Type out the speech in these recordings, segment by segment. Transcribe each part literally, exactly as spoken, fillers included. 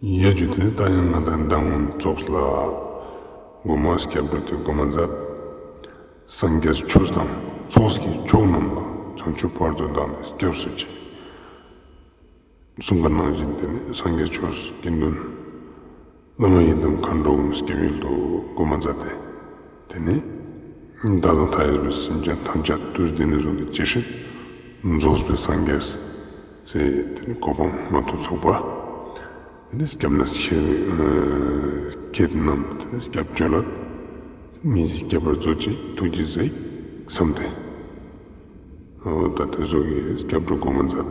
ཡ་ཇུ་ཏེ་ནེ་ད་ཡང་ང་དང་མདང་ཚོགས་ལ་གོ་མ་སྐྱབས་འགྲོ་ཏེ་གོ་མ་མཛད། སངས་རྒྱས་ཆོས་དང་ཚོགས་ཀྱི་མཆོག་རྣམས་ལ། བྱང་ཆུབ་བར་དུ་བདག་ནི་སྐྱབས་སུ་མཆི། གསུངས་པ་ནང་བཞིན་ཏེ་ནེ་སངས་རྒྱས་ཆོས་དགེ་འདུན་བླ་མ་ཡི་དམ་མཁའ་འགྲོ་གུན་སྐྱབས་ཡུལ་དུ་གོ་མ་མཛད་དེ། ཏེ་ནེ་ད་དང་མཐའ་ཡས་པའི་སེམས་ཅན་ཐམས་ཅད་དུས་འདི་ནས་བཟུང་སྟེ་ཇི་སྲིད་རྫོགས་པའི་སངས་རྒྱས་སི་ཏེ་ནེ་གོ་འཕང་མ་ཐོབ་ཚུག་པ། ཏེ་ནེ་སྐྱབས་གནས་ཁྱེད་རྣམས་ཏེ་ནེ་སྐྱབས་བཅོལ་ལ་ངེད་ཀྱི་སྐྱབས་པར་མཛོད་ཅིག་ཐུགས་རྗེས་གཟིགས་བསམ་སྟེ། འོ་ད་ཏེ་ཟུག་གི་སྐྱབས་འགྲོ་གོ་མ་མཛད།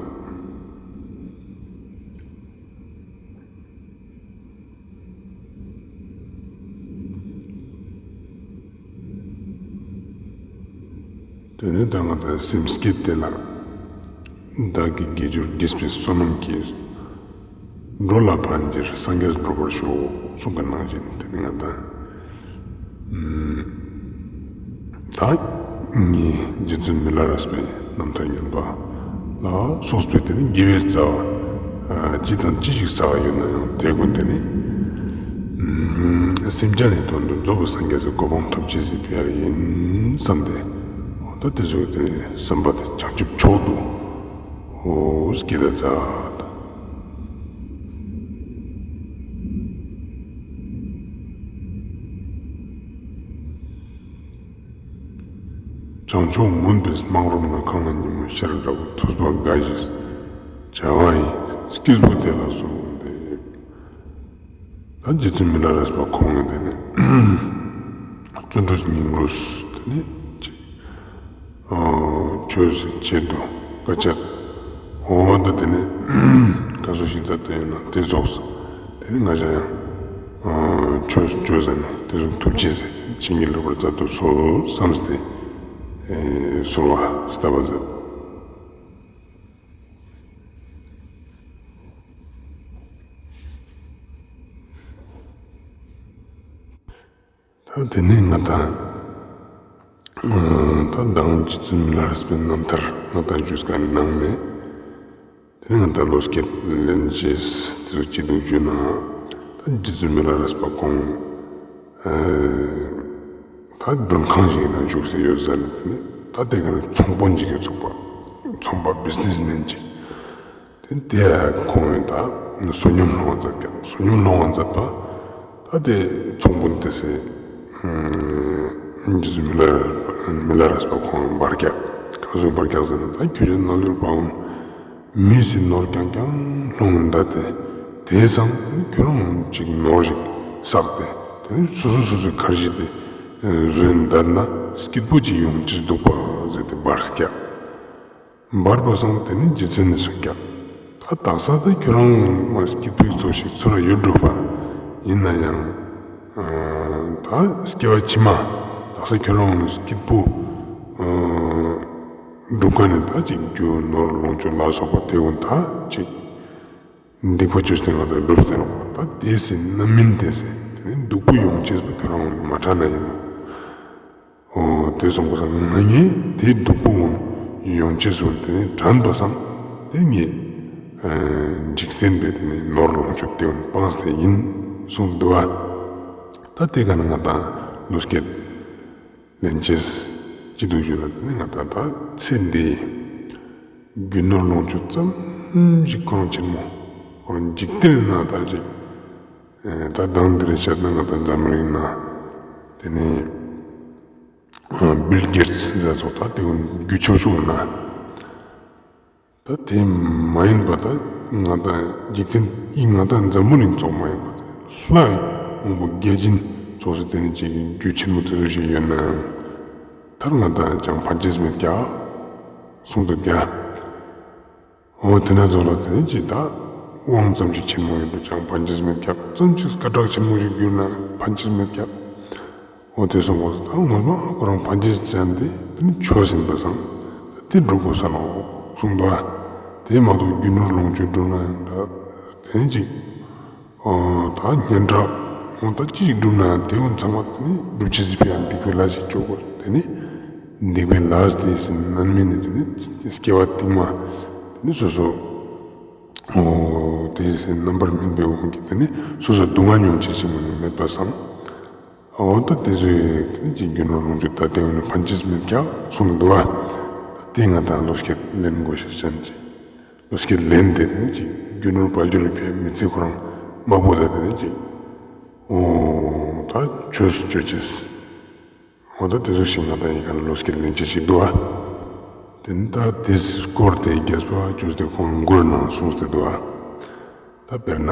ཏེ་ནེ་ད་ང་དང་སེམས་བསྐྱེད་དེ་ལ། བདག་གིས་དགེ་སྦྱོར་རྒྱས་པའི་བསོད་ནམས་ཀྱིས། འགྲོ་ལ་ཕན་ཕྱིར་སངས་རྒྱས་འགྲུབ་པར་ཤོག་གསུངས་པ་ནང་བཞིན་ཏེ་ནེ་ང་དང་ད་ངའི་རྗེ་བཙུན་མི་ལ་རས་པའི་རྣམ་ཐར་ཉན་པ་ལ་སོགས་པའི་ཏེ་ནེ་དགེ་བའི་རྩ་བ་ཅི་དང་ཅི་ཞིག་བསགས་ཡོད་ན་ཡང་ཏེ་གུན་ཏེ་ནེ་སེམས་ཅན་ནི་དོན་དུ་རྫོགས་པའི་སངས་རྒྱས་སི་གོ་འཕང་ཐོབ་ཅེས་སི་ཕི་ཡ་ཡིན་བསམ་སྟེ། འོ་ད་ཏེ་ཟུག་ཏེ་ནེ་བསམ་པ་དེ་བྱང་ཆུབ་མཆོག་ཏུ་འོ་བསྐྱེད་ད་མཛད། བྱང་ཕྱོགས་མུན་པའི་སྨག་རུམ་ན། གང་ལ་ཉིན་མོ་ཤར་འདྲ་བོ། ཐོས་པ་དགའ་ཞིང་བྱ་བ་ཡི། སྐྱེས་བུ་དེ་ལ་གསོལ་བ་འདེབས། ད་རྗེ་བཙུན་མི་ལ་རས་པ་ཁོང་ངི་ཏེ་ནེ་བརྩོན་འགྲུས་སྙིང་རུས་ཏེ་ནེ་ཅིག་ཆོས་སི་ཆེད་དུ་དཀའ་སྤྱད། འོ་ད་ཏེ་ནེ་ཀ་ཟུག་ཞིག་མཛད་དེ་ཡོད་ན་ཏེ་ཙོགས་ཏེ་ནེ་ང་ཞ་ཡང་ཆོས་ཆོས་ཟེར་ནེ་ཏེ་ཙོགས་ཐུགས་རྗེས་བྱིན་གྱིས་བརླབ་པར་མཛད་དུ་གསོལ་བསམ་སྟེ་གསོལ་བ་བཏབ་པ་མཛད། ད་ཏེ་ནེ་ང་དང་ད་མདང་རྗེ་བཙུན་མི་ལ་རས་པའི་རྣམ་ཐར་ང་དང་ཞུས་ཀ་ནང་ནེ་ཏེ་ནེ་ང་དང་བློ་སྐྱེད་ལེན་ཅེས་ཏེ་ཙོགས་ཅི་འདུག་ཞུས་ན། ད་རྗེ་བཙུན་མི་ལ་རས་པ་ཁོང་ད་མགྲོན་ཁང་ཞིག་ནང་བཞུགས་སེ་ཡོད་ཟེར་ནེ་ཏེ་ནེ་ད་ཏེ་ཀ་ནེ་ཚོང་དཔོན་ཅིག་གི་ཚོགས་པ་ཚོང་པ་བིས་ནེས་མེན་ཅིག་ཏེ་ཏེ་ཁོང་ད་བསོད་སྙོམས་སློང་བ་མཛད་ཀྱག་བསོད་སྙོམས་སློང་བ་མཛད་པ། ད་ཏེ་ཚོང་དཔོན་ཏེ་སེ་རྗེ་བཙུན་མི་ལ་མི་ལ་རས་པ་ཁོང་འབར་ཀྱག་ཀ་ཟུག་འབར་ཀྱག་ཟེར་ན། ད་ཁྱོད་ཅག་ནག་ལུས་པ་འོན་མི་སི་ནོར་རྐྱང་རྐྱང་སློང་ད་ཏེ་ཏེ་སང་ཁྱོད་རང་ཅིག་ནོར་ཞིག་བསགས་ཏེ་ཏེ་ནེ་སོ་སོ་སོ་སོའི་ཁར་ཇི་ཏེ་བཟོས་ད་ན་སྐྱིད་པོ་ཅིག་ཡོང་ཅེས་འདུག་པ་ཟེར་ཏེ་འབར་ཀྱག་འབར་བ་སང་ཏེ་ནེ་རྗེ་བཙུན་ནི་གསུངས་ཀྱག་ད་དག་ས་ད་ཁྱོད་རང་མ་སྐྱིད་པོའི་ཚོགས་ཤིག་ཚུར་ཡོད་འགྲོ་པ་ཡིན་ན་ཡང་ད་སྐྱེ་བ་ཕྱི་མ་དག་ས་ཁྱོད་རང་ནི་སྐྱིད་པོ་སྒྲུབ་ཀ་ནེ་ད་ཅིག་རྒྱུ་ནོར་ལོངས་སྤྱོད་ལ་སོགས་པ་ཏེ་གུན་ད་ཅིག་སྡིག་པ་ཅོས་ཏེ་ང་དང་སྒྲུབ་སྟེ་ནོག་ད་ཏེ་སེ་རྣམ་སྨིན་ཏེ་སེ་ཏེ་ནེ་སྡུག་པོ་ཡོང་ཅེས་པོ་ཁྱོད་རང་ནི་མ་དྲན་ན་ཡིན་ནོག་འོ་ཏེ་སོང་པ་སང་ང་ངས་ཏེ་སྡུག་པོ་ཡོང་ཅེས་སོང་ཏེ་ནེ་དྲན་པ་སང་ཏེ་ངས་འཇིག་རྟེན་པའི་ཏེ་ནེ་ནོར་ལོངས་སྤྱོད་ཏེ་གུན་སྤངས་ཏེ་ཡིན་གསུངས་འདུག་པ། ད་ཏེ་ཀ་ནེ་ང་དང་བློ་སྐྱེད་ལེན་ཅེས་ཅི་འདུག་ཞུ་ན་ཏེ་ནེ་ང་དང་ད་ཚེ་འདི་རྒྱུ་ནོར་ལོངས་སྤྱོད་ཙམ་ཞིག་ཁོ་རང་ཆེན་མོ་ཁོ་རང་འཇིག་རྟེན་ན་ད་ཅིག་ད་མདང་འདི་རེ་བཤད་ན་ང་དང་འཛམ་གླིང་ན་ཏེ་ནེ་བིལ་གེཊ་སི་ཟེར་ཙོགས་ད་ཏེ་གུན་རྒྱུ་ཆུང་ཆུང་ན་ད་ཏེ་མ་ཡིན་པ་ད་ང་དང་འཇིག་རྟེན་ཨི་ང་དང་འཛམ་བུ་གླིང་ཙོགས་མ་ཡིན་པ་ད་ལྷའི་དབང་པོ་བརྒྱ་བྱིན་ཙོགས་སུ་ཏེ་ནེ་ཅིག་རྒྱུ་ཆེན་མོ་ཏེ་ཙོགས་ཤིག་ཡོད་ན་ཡང་ད་ང་དང་ཅང་ཕན་ཅེས་མེད་ཀྱག་གསུངས་འདུག་ཀྱག་འོ་ཏེ་ན་ཙོགས་ལ་ཏེ་ནེ་ཅིག་ད་དབང་ཙམ་ཞིག་ཆེན་མོ་ཡོད་འགྲོ་ཅང་ཕན་ཅེས་མེད་ཀྱག་ཙམ་ཞིག་སྐད་གྲགས་ཆེན་མོ་ཞིག་གྱུར་ན་ཕན་ཅེས་མེད་ཀྱག་འོ་ཏེ་སོང་པ་སང་ད་ངོ་མ་ཁོ་རང་ཕན་ཅེས་ཅན་ཏེ་ཏེ་ནེ་ཆོས་ཟིན་པ་སང་ད་ཏེ་སྒྲུབ་དགོས་ས་ནོག་གསུངས་འདུག་ཏེ་མ་གཏོགས་རྒྱུ་ནོར་ལོངས་སྤྱོད་སྒྲུབ་ན་ཡང་ད་ཏེ་ནེ་ཅིག་འོ་ད་སྙན་གྲགས་འོ་ད་ཅི་ཞིག་སྒྲུབ་ན་ཡང་ཏེ་གུན་ཚང་མ་ཏེ་ནེ་སྒྲུབ་ཅེས་སི་ཕི་ཡང་སྡིག་པའི་ལས་ཤིག་ཅོ་དགོས། ཏེ་ནེ་སྡིག་པའི་ལས་ཏེ་སེ་རྣམ་སྨིན་ནེ་ཏེ་ནེ་སྐྱེ་བ་རྟིང་མ་ཏེ་ནེ་སོ་སོ་ འོ་དེ་རྣམ་པར་སྨིན་པའི་དབང་གིས་དེ་ནི་སོ་སོ་སྡུག་བསྔལ་མྱོང་བྱེད་ཅེས་མ་ནི་མེད་པ་སང་། འོ་ད་དེ་ཚོའི་དེ་ནི་ཅིག་རྒྱུ་ནོར་ལོངས་སྤྱོད་ད་དེ་བོ་ནི་ཕན་ཅེས་མེད་ཀྱག་གསུངས་འདུག་པ། ད་དེ་ང་དང་བློ་སྐྱེད་ལེན་དགོས་ཤེས་ཅན་ཅིག་བློ་སྐྱེད་ལེན་ཏེ་དེ་ནི་ཅིག་རྒྱུ་ནོར་བར་འགྱུར་བའི་ཕན་མི་ཚེ་ཁོ་རང་མ་བོ་ད་དེ་ནི་ཅིག་འོ་ད་ཆོས་སྤྱོད་ཅེས། འོ་ད་དེ་ཚོ་ཞིག་ང་དང་ཡི་ག་ལ་བློ་སྐྱེད་ལེན་ཅེས་ཤིག་འདུག་པ། དེ་ནི་ད་དེ་སྐོར་དེ་རྒྱས་པ་བཅོས་ཏེ་ཁོང་མགུར་ནང་གསུངས་ཏེ་འདུག་པ། ད་དཔེར་ན།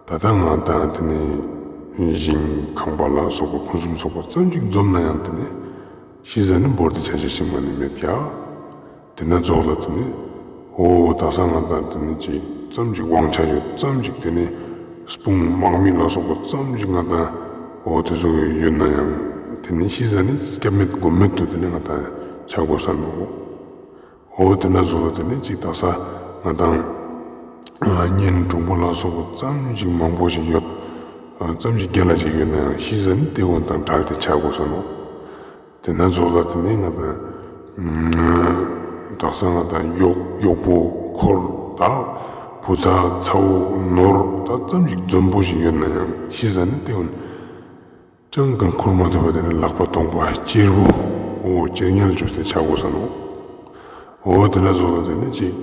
ད་ལྟ་ང་དང་དེ་ནི་ཞིང་ཁང་པ་ལ་སོགས་པ་ཕུན་སུམ་ཚོགས་པ་ཙམ་ཞིག་འཛོམས་ན་ཡང་དེ་ནི་ཤི་ཟ་ནི་བོར་ཏེ་ཆ་ཅེས་ཤིག་མ་ནི་མེད་ཀྱག་དེ་ན་ཙོགས་ལ་དེ་ནི་འོ་ད་ས་ང་དང་དེ་ནི་ཅིག་ཙམ་ཞིག་དབང་ཆ་ཡོད་ཙམ་ཞིག་དེ་ནི་དཔུང་དམག་མི་ལ་སོགས་པ་ཙམ་ཞིག་ང་དང་འོ་དེ་ཚོ་ཡོད་ན་ཡང་དེ་ནི་ཤི་ཟ་ནི་སྐྱབས་མེད་མགོན་མེད་དུ་དེ་ནི་ང་དང་ཆ་དགོས་ས་ནོག་འོ་དེ་ན་ཙོགས་ལ་དེ་ནི་ཅིག་ད་ས་ང་དང་གཉེན་དྲུང་པོ་ལ་སོགས་པ་ཙམ་ཞིག་མང་པོ་ཞིག་ཡོད། ཙམ་ཞིག་རྒྱལ་ལ་ཞིག་ཡོད་ན་ཡང་ཤི་ཟ་ནི་དེ་བོ་དང་བྲལ་ཏེ་ཆ་དགོས་ས་ནོག་དེ་ན་ཙོགས་ལ་དེ་ནི་ང་དང་དག་ས་ང་དང་གཡོག་གཡོག་པོ་འཁོར་ད་བུ་ཚ་ཚ་བོ་ནོར་ད་ཙམ་ཞིག་འཛོམས་པོ་ཞིག་ཡོད་ན་ཡང་ཤི་ཟ་ནི་དེ་བོ་ནི་ཅང་གང་ཁུར་མ་ཐུབ་པ་དེ་ནི་ལག་པ་སྟོང་པ་གཅེར་བུ་འོ་གཅེར་ཉལ་བཅོས་ཏེ་ཆ་དགོས་ས་ནོག་འོ་དེ་ན་ཙོགས་ལ་དེ་ནི་ཅིག་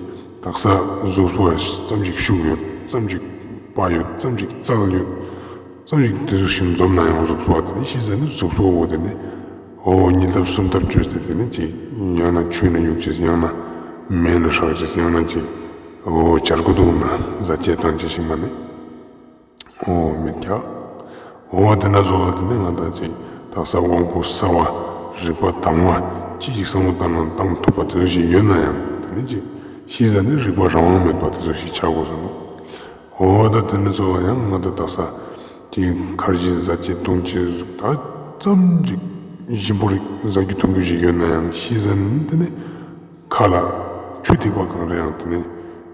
དག་ས་གཟུགས་པོ་ཙམ་ཞིག་ཤུགས་ཡོད་ཙམ་ཞིག་པ་ཡོད་ཙམ་ཞིག་རྩལ་ཡོད། ཙམ་ཞིག་དེ་ཟུག་ཞིག་འཛོམས་ན་ཡང་གཟུགས་པོ་དེ་ནི་ཤི་ཟ་ནི་གཟུགས་པོ་བོ་དེ་ནི་འོ་ཉིས་ལྡབ་སུམ་ལྡབ་བཅོས་ཏེ་དེ་ནི་ཅིག་ཡང་ན་ཆུ་ནང་གཡུག་ཅེས་ཡང་ན་མེ་ནང་སྲེག་ཅེས་ཡང་ན་ཅིག་འོ་བྱ་རྒོད་དུང་ནང་ཟ་ཅེས་བཏང་ཅེས་ཤིག་མ་ནི་འོ་མེད་ཀྱག་འོ་དེ་ན་ཙོགས་ལ་དེ་ནི་ང་དང་ཅིག་དག་ས་དབང་པོ་གསར་བ་རིག་པ་དྭངས་བ་ཅི་ཞིག་བསམ་བློ་བཏང་ན་བཏང་ཐུབ་པ་དེ་ཟུག་ཞིག་ཡོད་ན་ཡང་དེ་ནི་ཅིག་ཤི་ཟ་ནི་རིག་པ་རང་དབང་མེད་པ་དེ་ཟུག་ཞིག་ཆ་དགོས་ས་ནོག་འོ་ད་དེ་ནི་ཙོགས་ལ་ཡང་ང་དང་དག་ས་ཅིག་ཁར་ཇི་ཟ་ཅེས་འཐུང་ཅེས་ཟུག་ད་ཙམ་ཅིག་ཞིམ་པོ་རིག་ཟ་རྒྱུ་འཐུང་རྒྱུ་ཞིག་ཡོད་ན་ཡང་ཤི་ཟ་ནི་དེ་ནི་ཁ་ལ་ཆུ་ཐིགས་པ་གང་རེ་ཡང་དེ་ནི་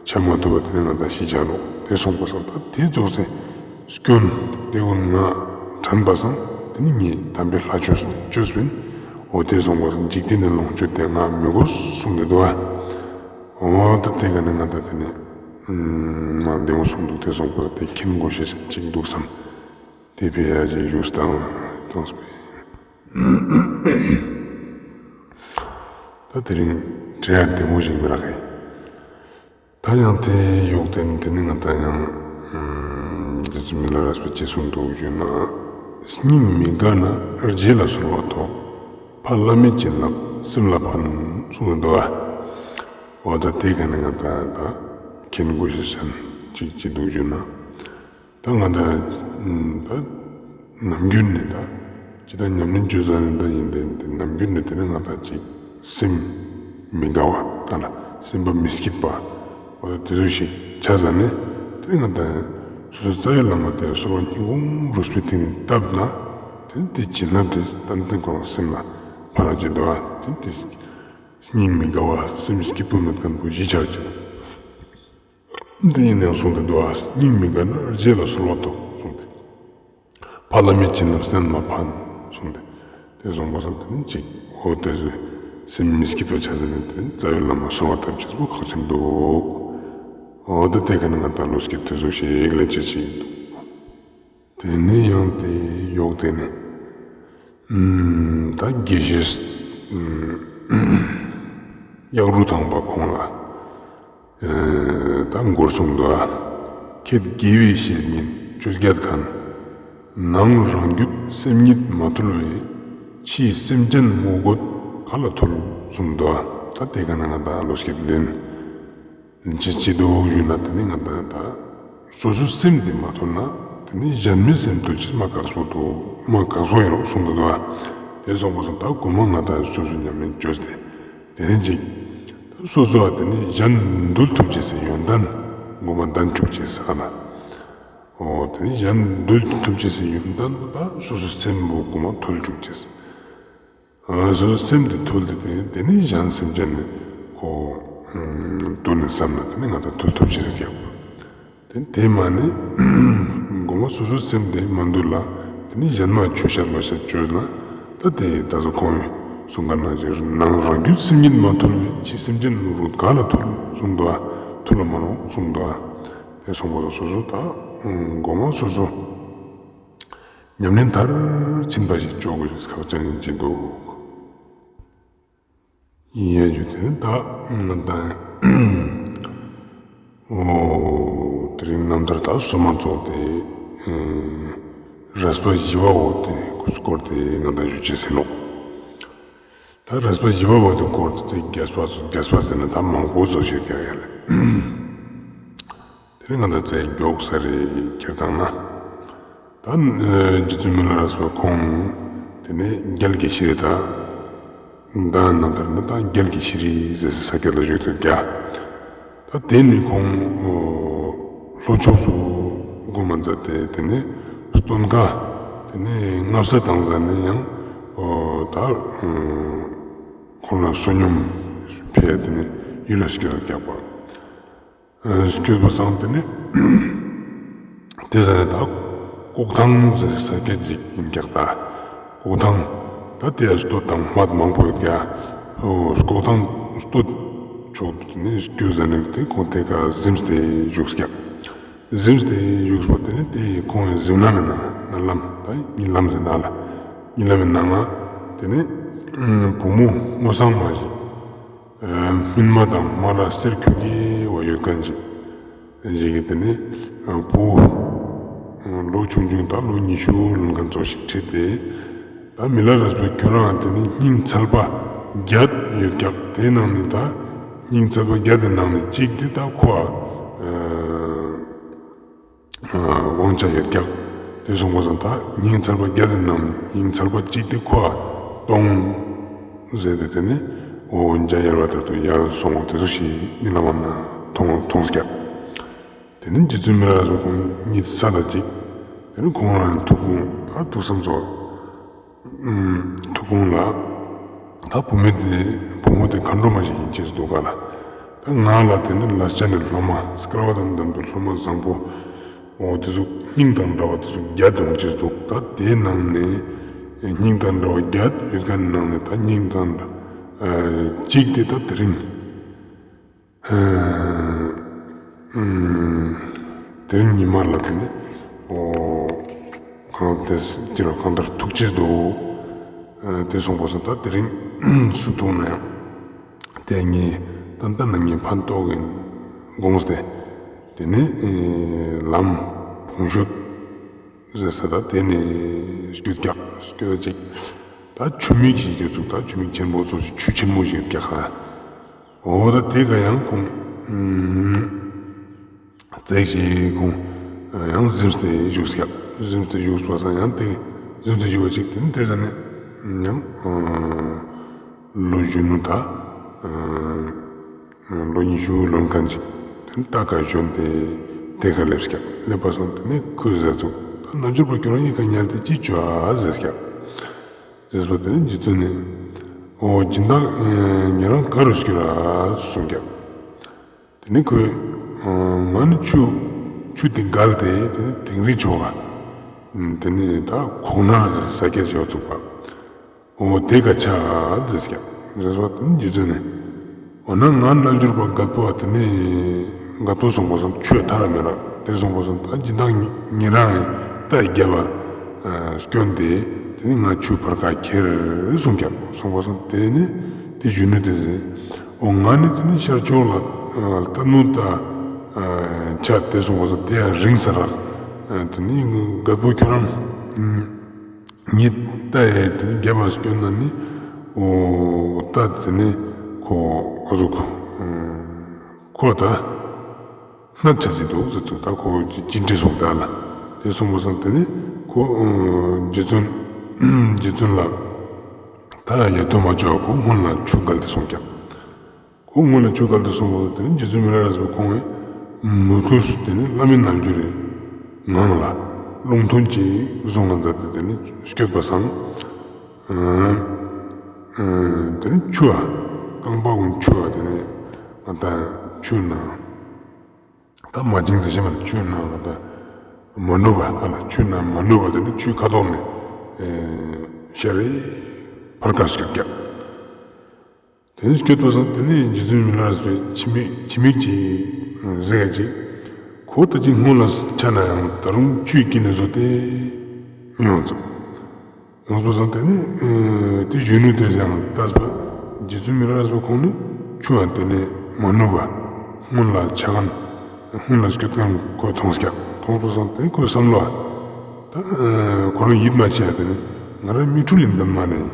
ཆ་མ་ཐུབ་པ་དེ་ནི་ང་དང་ཤི་ཆ་ནོག་དེ་སོང་པ་སང་ད་དེ་ཙོགས་སེ་སྐྱོན་དེ་བོ་ང་དྲན་པ་སང་དེ་ནི་ངས་དམ་པའི་ལྷ་ཆོས་བཅོས་པིན། འོ་དེ་སོང་པ་སང་འཇིག་རྟེན་ནི་ལོངས་སྤྱོད་དེ་ང་མི་དགོས་གསུངས་ཏེ་འདུག་པ། འོ་ད་དེ་ག་ནི་ང་དང་དེ་ནི་ང་བདེ་མོ་གསུངས་འདུག་དེ་སོང་པ་སང་དེ་མཁྱེན་དགོས་ཤེས་ཅིག་འདུག་བསམ། དེ་ཕི་ཡ་ཅིག་ཞུས་དང་གཏོང་སྤེ། ད་དེ་རིང་འབྲི་ཡ་བདེ་མོ་ཞིག་མི་རག་གི། ད་ཡང་དེ་ཡོག་དེ་ནི་དེ་ནི་ང་དང་ཡང་རྗེ་བཙུན་མི་ལ་རས་པས་ཅི་གསུངས་འདུག་ཞུས་ན། སྙིང་མི་དགའ་ན་རྗེས་ལ་གསོལ་བ་ཐོབ། ཕ་བླ་མའི་བྱིན་རླབས་སེམས་ལ་ཕན་གསུངས་འདུག་པ། འོ་ད་དེ་ག་ནི་ང་དང་ད་མཁྱེན་དགོས་ཤེས་ཅན་ཅིག་ཅི་འདུག་ཞུས་ན། ད་ང་དང་ད་ནམ་རྒྱུན་ནས་ད་ཅི་ད་ཉམས་ལེན་བཅོས་ཟ་ནི་ད་ཡིན་ཏེ་ནམ་རྒྱུན་ནས་དེ་ནི་ང་དང་ཅིག་སེམས་མི་དགའ་བ་ད་ལ་སེམས་པ་མི་སྐྱིད་པ་འོ་ད་དེ་ཚོ་ཞིག་ཆ་ཟ་ནས་དེ་ནི་ང་དང་སོ་སོའི་རྩ་བའི་བླ་མ་དེ་གསོལ་བ་སྙིང་ཁོང་རུས་པའི་གཏིང་ནས་བཏབ་ན་དེ་ནི་དེ་བྱིན་རླབས་དེ་ཏན་ཏན་ཁོ་རང་སེམས་ལ་ཕན་ལ་ཅི་འདུག་པ་དེ་ནི་དེ་སྙིང་མི་དགའ་བ་སེམས་སྐྱིད་པོ་མེད་མཁན་པོ་ཞི་ཆགས་ཅིག་འདི་ཡིན་ནའང་གསུངས་ཏེ་འདུག་པ། སྙིང་མི་དགའ་ན་རྗེས་ལ་གསོལ་བ་ཐོབ་གསུངས་ཏེ། ཕ་བླ་མའི་བྱིན་རླབས་སེམས་ལ་ཕན་གསུངས་ཏེ། དེ་གསུངས་པ་སང་དེ་ནི་ཅིག་འོ་དེ་ཚོའི་སེམས་མི་སྐྱིད་པ་ཆ་ཟ་ནས་དེ་ནི་རྩ་བའི་བླ་མ་གསོལ་བ་བཏབ་ཅེས་པོ་ཁག་ཆེན་འདུག་འོ་ད་དེ་ག་ནི་ང་དང་བློ་སྐྱེད་དེ་ཚོ་ཞིག་ལེན་ཅེས་ཅིག་འདུག་དེ་ནས་ཡང་དེ་ཡོག་དེ་ནས་ཨུམ་ད་དགེ་བཤེས་ཨུམ་གཡག་རུ་ཐང་པ་ཁོང་ལ་ཨེ་ད་མགུར་གསུངས་འདུག་པ། ཁྱེད་དགེ་བའི་བཤེས་གཉེན་བཅོ་བརྒྱད་མཁན། ནང་རང་རྒྱུད་སེམས་ཉིད་མ་ཐུལ་བས། ཕྱིའི་སེམས་ཅན་མུ་གོད་ག་ལ་ཐུལ་གསུངས་འདུག་པ། ད་དེ་ག་ནི་ང་དང་བློ་སྐྱེད་ལེན། ཅི་ཅི་འདུག་ཞུས་ན་དེ་ནི་ང་དང་ད་སོ་སོའི་སེམས་དེ་མ་ཐུལ་ན་དེ་ནི་གཞན་མའི་སེམས་ཐུལ་ཅེས་མ་དཀགས་པོ་འདུག་མ་དཀགས་པོ་ཡིན་ནོག་གསུངས་འདུག་པ། དེ་སོང་པ་སང་ད་གོ་མ་ང་དང་སོ་སོའི་ཉམས་ལེན་བཅོས་ཏེ་དེ་ནི་ཅིག་སོ་སོ་བ་དེ་ནི་གཞན་འདུལ་ཐུབ་ཅེས་སི་ཡོན་ཏན་གོ་མ་ལྡན་བཅུག་ཅེས་ཨ་ན། འོ་དེ་ནི་གཞན་འདུལ་ཐུབ་ཅེས་སི་ཡོན་ཏན་པོ་ད་སོ་སོའི་སེམས་པོ་གོ་མ་ཐུལ་བཅུག་ཅེས། ཨ་སོ་སོའི་སེམས་དེ་ཐུལ་ཏེ་དེ་དེ་ནི་གཞན་སེམས་ཅན་ནི་ཁོ་ཨུམ་འདུལ་ནི་བསམ་ན་དེ་ནི་ང་དང་ཐུལ་ཐུབ་ཅེས་ཡོད་ཀྱག་པ། དེ་དེ་མ་ནི་གོ་མ་སོ་སོའི་སེམས་དེ་མ་འདུལ་ལ་དེ་ནི་གཞན་མ་ཆོས་བཤད་ལོ་བཤད་བཅོས་ན་ད་དེ་ད་སོ་ཁོང་གསུང་ག་ནང་བཞིན་ནང་རང་རྒྱུད་སེམས་ཉིད་མ་ཐུལ་བས་ཕྱིའི་སེམས་ཅན་མུ་གོད་ག་ལ་ཐུལ་གསུངས་འདུག་པ། ཐུགས་ལ་མ་རུང་གསུངས་འདུག་ཨ། དེ་སོང་པ་སོ་སོ་ད་གོ་མ་སོ་སོ་ཉམས་ལེན་མཐར་ཕྱིན་པ་ཞིག་ཅོ་དགོས་ཤེས་ཁག་ཅན་ཡིན་ཅེས་འདུག། ཡིན་ཡ་ཇུ་དེ་ནི་ད་ང་ད་འོ་དེ་རིང་རྣམ་ཐར་ད་སོ་མ་ཚོགས་ཏེ་རས་པ་བཞི་བ་འོ་དེ་སྐོར་དེ་ང་ད་ཞུ་ཅེས་ཟེར་ནོག། ད་རས་པ་བཞི་བ་འོ་དེ་སྐོར་དེ་ཚེ་རྒྱས་པ་རྒྱས་པ་ཟེར་ན་ད་མང་པོ་ཚོ་ཞིག་ཡོད་ཡ་ལེ། དེ་རིང་ང་ད་ཚེ་མགྱོགས་ས་རེ་ཁྱེར་དང་ན། ད་རྗེ་བཙུན་མི་ལ་རས་པ་ཁོང་དེ་ནས་རྒྱལ་གྱི་ཤྲཱི་ད་ད་རྣམ་ཐར་ན་ད་རྒྱལ་གྱི་ཤྲཱི་ཟེར་ས་སྐད་ལ་བཞུགས་ཏེ་རྒྱ། ད་དེ་ནས་ཁོང་ལྷོ་ཕྱོགས་སུ་སྒོམ་མཛད་དེ་དེ་ནས་སྟོན་ཀ་དེ་ནས་ལྔ་བསགས་བཏང་ཟ་ནས་ཡང་ད་ཁོང་ལ་བསོད་སྙོམས་ཕེ་དེ་ནས་ཡུལ་ལ་སྐྱོད་རྒྱག་པ། སྐྱོད་པ་སང་དེ་ནི་དེ་ཟ་ནི་ད་ལྐོག་ཐང་ཟེར་ས་སྐད་ཅིག་ཡིན་ཀྱག་ད། ལྐོག་ཐང་ད་དེ་སྟོད་དང་སྨད་མང་པོ་ཡོད་ཀྱག། ལྐོག་ཐང་སྟོད་ཕྱོགས་དེ་ནི་སྐྱོད་ཟ་ནི་དེ་ཁོང་དེ་ཀ་གཟིམས་ཏེ་བཞུགས་ཀྱག། གཟིམས་ཏེ་བཞུགས་པ་དེ་ནི་དེ་ཁོང་ཡང་གཟིམས་ལམ་ཡིན་ན་ན་ལམ་ད་གཉིད་ལམ་ཟེར་ན་ལ་གཉིད་ལམ་ཡིན་ན་ང་དེ་ནི་བུ་མོ་སྔོ་སངས་མ་ཞིག་སྨིན་མ་དང་སྨ་ར་གསེར་ཁྱུ་གི་བ་ཡོད་མཁན་ཅིག་ཅིག་གིས་དེ་ནི་བུ་ལོ་ཆུང་ཆུང་ད་ལོ་ཉི་ཤུ་ལོན་མཁན་ཙོགས་ཤིག་ཁྲིད་དེ། ད་མི་ལ་རས་པ་ཁྱོད་རང་དེ་ནི་སྙིང་ཚལ་པ་བརྒྱད་ཡོད་ཀྱག། དེའི་ནང་ནས་ད་སྙིང་ཚལ་པ་བརྒྱད་དེ་ནང་ནས་གཅིག་དེ་ད་ཁོ་ཨ། དབང་ཆ་ཡོད་ཀྱག། དེ་སོང་པ་སང་ད་སྙིང་ཚལ་པ་བརྒྱད་དེ་ནང་ནས་སྙིང་ཚལ་པ་གཅིག་དེ་ཁོ་ཨ་གཏོང་ཟེར་ཏེ་དེ་ནི་འོ་འཇའ་ཡལ་བ་ལྟར་དུ་ཡལ་སོང་། དེ་ཚོ་ཞིག་གཉིད་ལམ་ན་མཐོང་མཐོང་ཀྱག། དེ་ནི་རྗེ་བཙུན་མི་ལ་རས་པ་ཁོང་གཉིད་སད་ད་ཅིག། དེ་ནི་ཁོང་རང་ཐུགས་དགོངས་ད་ཐུགས་བསམ་ཚོགས། ཐུགས་དགོངས་ལ། ད་བུ་མོ་དེ་བུ་མོ་དེ་མཁའ་འགྲོ་མ་ཞིག་ཡིན་ཅེས་འདུག་ག་ལ། ད་ང་ལ་དེ་ནི་ལས་བྱ་ནི་སློབ་མ་སྐལ་བ་དང་ལྡན་པའི་སློབ་མ་བཟང་པོ། འོ་དེ་ཚོ་སྙིང་དང་འདྲ་བ་དེ་ཚོ་བརྒྱད་ཡོང་ཅེས་འདུག། ད་དེའི་ནང་ནས་སྙིང་དང་འདྲ་བ་བརྒྱད་ཡོད་མཁན་ནང་ནས་ད་སྙིང་དང་འདྲ་གཅིག་དེ་ད་དེ་རིང་། དེ་རིང་ཉི་མ་ལ་དེ་ནི་འོ་གང་དེ་ཅི་རོ་གང་ལྟར་ཐུག་ཅེས་འདུག། དེ་སོང་པ་སང་ད་དེ་རིང་སུ་ཐུག་ན་ཡང་དེ་ངས་ཏན་ཏན་ན་ངས་ཕན་ཐོགས་ཀྱི་དགོངས་ཏེ་དེ་ནི་ལམ་བོང་ཤོད་ཟེར་ས་ད་དེ་ནི་སྐྱོད་ཀྱག་སྐྱོད་ཅིག། ད་ཆུ་མིག་ཞིག་ཡོད་ཚུགས། ད་ཆུ་མིག་ཆེན་པོ་ཚོ་ཞིག་ཆུ་ཆེན་མོ་ཞིག་ཡོད་ཀྱག་ཧ། འོ་ད་དེ་ག་ཡང་ཁོང་ཙེག་ཞིག་ཁོང་ཡང་གཟིམས་ཏེ་བཞུགས་ཀྱག། གཟིམས་ཏེ་བཞུགས་པ་སང་ཡང་དེ་གཟིམས་ཏེ་བཞུགས་པ་ཅིག་དེ་ནི་དེ་ཟ་ནི་ཡང་ལོ་གཞོན་ནུ་ད་ལོ་ཉི་ཤུ་ལོན་མཁན་ཅིག་དེ་ནི་ད་ག་གཞོན་ཏེ་དེ་ག་སླེབས་ཀྱག། སླེབས་པ་སང་དེ་ནི་ཁོས་ཟེར་ཚུགས། ད་རྣལ་འབྱོར་པ་ཁྱོད་རང་གཉིས་ཀ་ཉལ་ཏེ་ཅི་ཅོ་ཨ་ཟེར་ཀྱག། ཟེར་བ་དེ་ནི་རྗེ་བཙུན་ནི། འོ་སྦྱིན་བདག་ཉེ་རང་ག་རུ་སྐྱོད་ར་གསུངས་ཀྱག། དེ་ནི་ཁོས་ང་ནི་ཆུ་ཆུ་དེ་བརྒལ་ཏེ་དེ་ནི་དིང་རི་ཕྱོགས་ལ་དེ་ནི་ད་ཁོང་ན་ཟེར་ས་སྐད་ཅིག་ཡོད་ཚུགས་པ། འོ་དེ་ག་ཆ་ཟེར་ཀྱག། ཟེར་བ་དེ་ནི་རྗེ་བཙུན་ནི། འོ་ན་ང་རྣལ་འབྱོར་པ་རྒད་པོ་དེ་ནི་རྒད་པོ་སོང་པ་སང་ཆུ་ཐར་མེད་ར། དེ་སོང་པ་སང་ད་སྦྱིན་བདག་ཉེ་རང་ད་རྒྱབ་པ་སྐྱོན་ཏེ་དེ་ནི་ང་ཆུ་ཕར་ཁ་ཁྱེར་གསུངས་ཀྱག། སོང་པ་སང་དེ་ནི་དེ་གཞོན་ནུ་དེ་ཟེར། འོ་ང་ནི་དེ་ནི་ཤར་ཕྱོགས་ལ་ལྟ་ནུ་ད་ཆ་དེ་སོང་པ་སང་དེ་ཡང་རིང་ས་རག། དེ་ནི་རྒད་པོ་ཁྱོད་རང་ཉིད་ལྟ་ཡས་དེ་ནི་རྒྱབ་པ་སྐྱོན་ན་ནི་འོ་ད་དེ་ནི་ཁོ་ཨ་ཟུག་ཁོ་ད་སྣད་ཆ་ཅི་འདུག་ཟེར་ཚུགས། ད་ཁོ་ཅི་འདྲི་སོང་ད་ལ་དེ་སོང་པ་སང་དེ་ནི་ཁོ་རྗེ་བཙུན་རྗེ་བཙུན་ལ་ད་ཡ་ཡ་དོ་མ་ཅོ་ཁོ་སྔོན་ལ་ཆུ་བརྒལ་ཏེ་སོང་ཀྱག། ཁོ་སྔོན་ལ་ཆུ་བརྒལ་ཏེ་སོང་བ་དེ་ནི་རྗེ་བཙུན་མི་ལ་རས་པ་ཁོང་གི་མོས་གུས་དེ་ནི་བླ་མེད་རྣལ་འབྱོར་རི་ངང་ལ་ལུང་ཐུན་ཅིག་བཟུང་ང་མཛད་དེ་དེ་ནི་སྐྱོད་པ་སང་དེ་ནི་ཆུ་ཨ་རྐང་པ་གུན་ཆུ་ཨ་དེ་ནི་ང་ད་ཆུ་ན་ད་མ་བྱིང་ཟེར་ཤེས་མ་ན་ཆུ་ན་ང་ད་མ་འགྲོ་བ་ཨ་ལ་ཆུ་ན་མ་འགྲོ་བ་དེ་ནི་ཆུའི་ཁ་དོག་ནི་ཤར་རི་ཕར་ཁ་སྐྱོད་ཀྱག། དེ་ནི་སྐྱོད་པ་སང་དེ་ནི་རྗེ་བཙུན་མི་ལ་རས་པའི་ཕྱི་མིག་ཕྱི་མིག་ཅིག་ ཟེར་ཅིག་ཁོ་ད་ཅི་སྔོན་ལ་ཆ་ན་ཡང་ད་རུང་ཆུའི་དཀྱིལ་ནས་བཟོ་སྟེ་ཡོང་ཙོགས། ཡོངས་པ་སང་དེ་ནས་དེ་གཞོན་ནུ་དེས་ཡང་ལྟས་པ། རྗེ་བཙུན་མི་ལ་རས་པ་ཁོང་ནི་ཆུའང་དེ་ནས་མ་ནུབ་པ་སྔོན་ལ་ཆ་མཁན་སྔོན་ལ་སྐྱོད་མཁན་ཁོས་མཐོང་སྐྱག་མཐོང་པ་སང་དེ་ཁོའི་བསམ་བློ་ད་ཁོ་རང་ཡིད་མ་ཆེས་ཡ་དེ་ནས་ང་རང་མིག་འཕྲུལ་ཡིན་ཙམ་མ་ནས།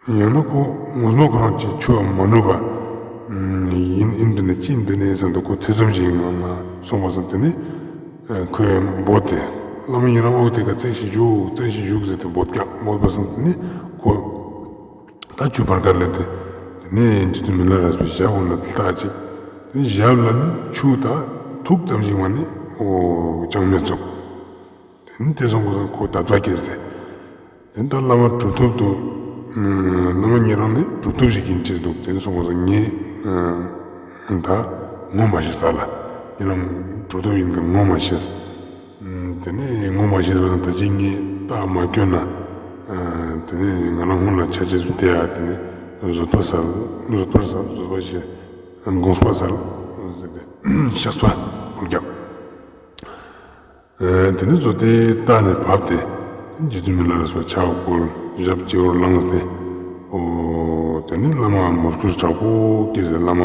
ཡང་ན་ཁོ་ངོ་མ་ཁོ་རང་ཅིག་ཆུའང་མ་ནུབ་པ་ཡིན་ཡིན་དུ་ནས་ཅི་ཡིན་དུ་ནས་བསམ་དུ་ཁོ་ཐེ་ཚོམ་ཞིག་ངང་ང་སོང་པ་བསམ་དུ་ནས་ཁོས་འབོད་དེ་བླ་མ་ཉེ་རང་འོ་དེ་ག་བཙལ་ཞིག་བཞུགས་བཙལ་ཞིག་བཞུགས་ཟེར་ཏེ་འབོད་ཀྱག་འབོད་པ་བསམ་དུ་ནས་ཁོ་ད་ཆུ་བར་ག་ལས་ཏེ་དེ་ནས་རྗེ་བཙུན་མི་ལ་རས་པའི་ཞབས་འོ་ན་ལྟ་ཅིག་དེ་ནས་ཞབས་ལ་ནི་ཆུ་ད་ཐུག་ཙམ་ཞིག་མ་ནས་འོ་ཅང་མེད་ཙོགས། དེ་ནས་དེ་སོང་པ་སང་ཁོ་དད་པ་སྐྱེས་ཏེ། དེ་ནས་ད་བླ་མ་གྲུབ་ཐོབ་ཏུ། བླ་མ་ཉེ་རང་ནི་གྲུབ་ཐོབ་ཞིག་ཡིན་ཅེས་འདུག་དེ་ནས་སོང་པ་སང་ངས་ད་ངོ་མ་ཤེས་ས་ལ། ཉེ་རང་གྲུབ་ཐོབ་ཡིན་གི་ངོ་མ་ཤེས། དེ་ནས་ངོ་མ་ཤེས་པ་སང་ད་ཅི་ངས་རྟགས་མ་སྐྱོན་ན། དེ་ནས་ང་རང་སྔོན་ལ་ཆ་ཅེས་སུ་དེ་ཡ་དེ་ནས་བཟོད་པ་སལ་བཟོད་པར་སལ་བཟོད་པ་ཞེས་དགོངས་པ་སལ་ཟེར་ཏེ་བཤགས་པ་ཕུལ་ཀྱག་དེ་ནས་བཟོ་དེ་རྟ་ནས་བབས་ཏེ། རྗེ་བཙུན་མི་ལ་རས་པ་ཕྱག་བསྐོར་ཞབས་སྤྱི་བོར་བླངས་ཏེ། འོ། དེ་ནས་བླ་མ་མོས་གུས་དྲག་པོ་སྐྱེས་ཏེ་བླ་མ།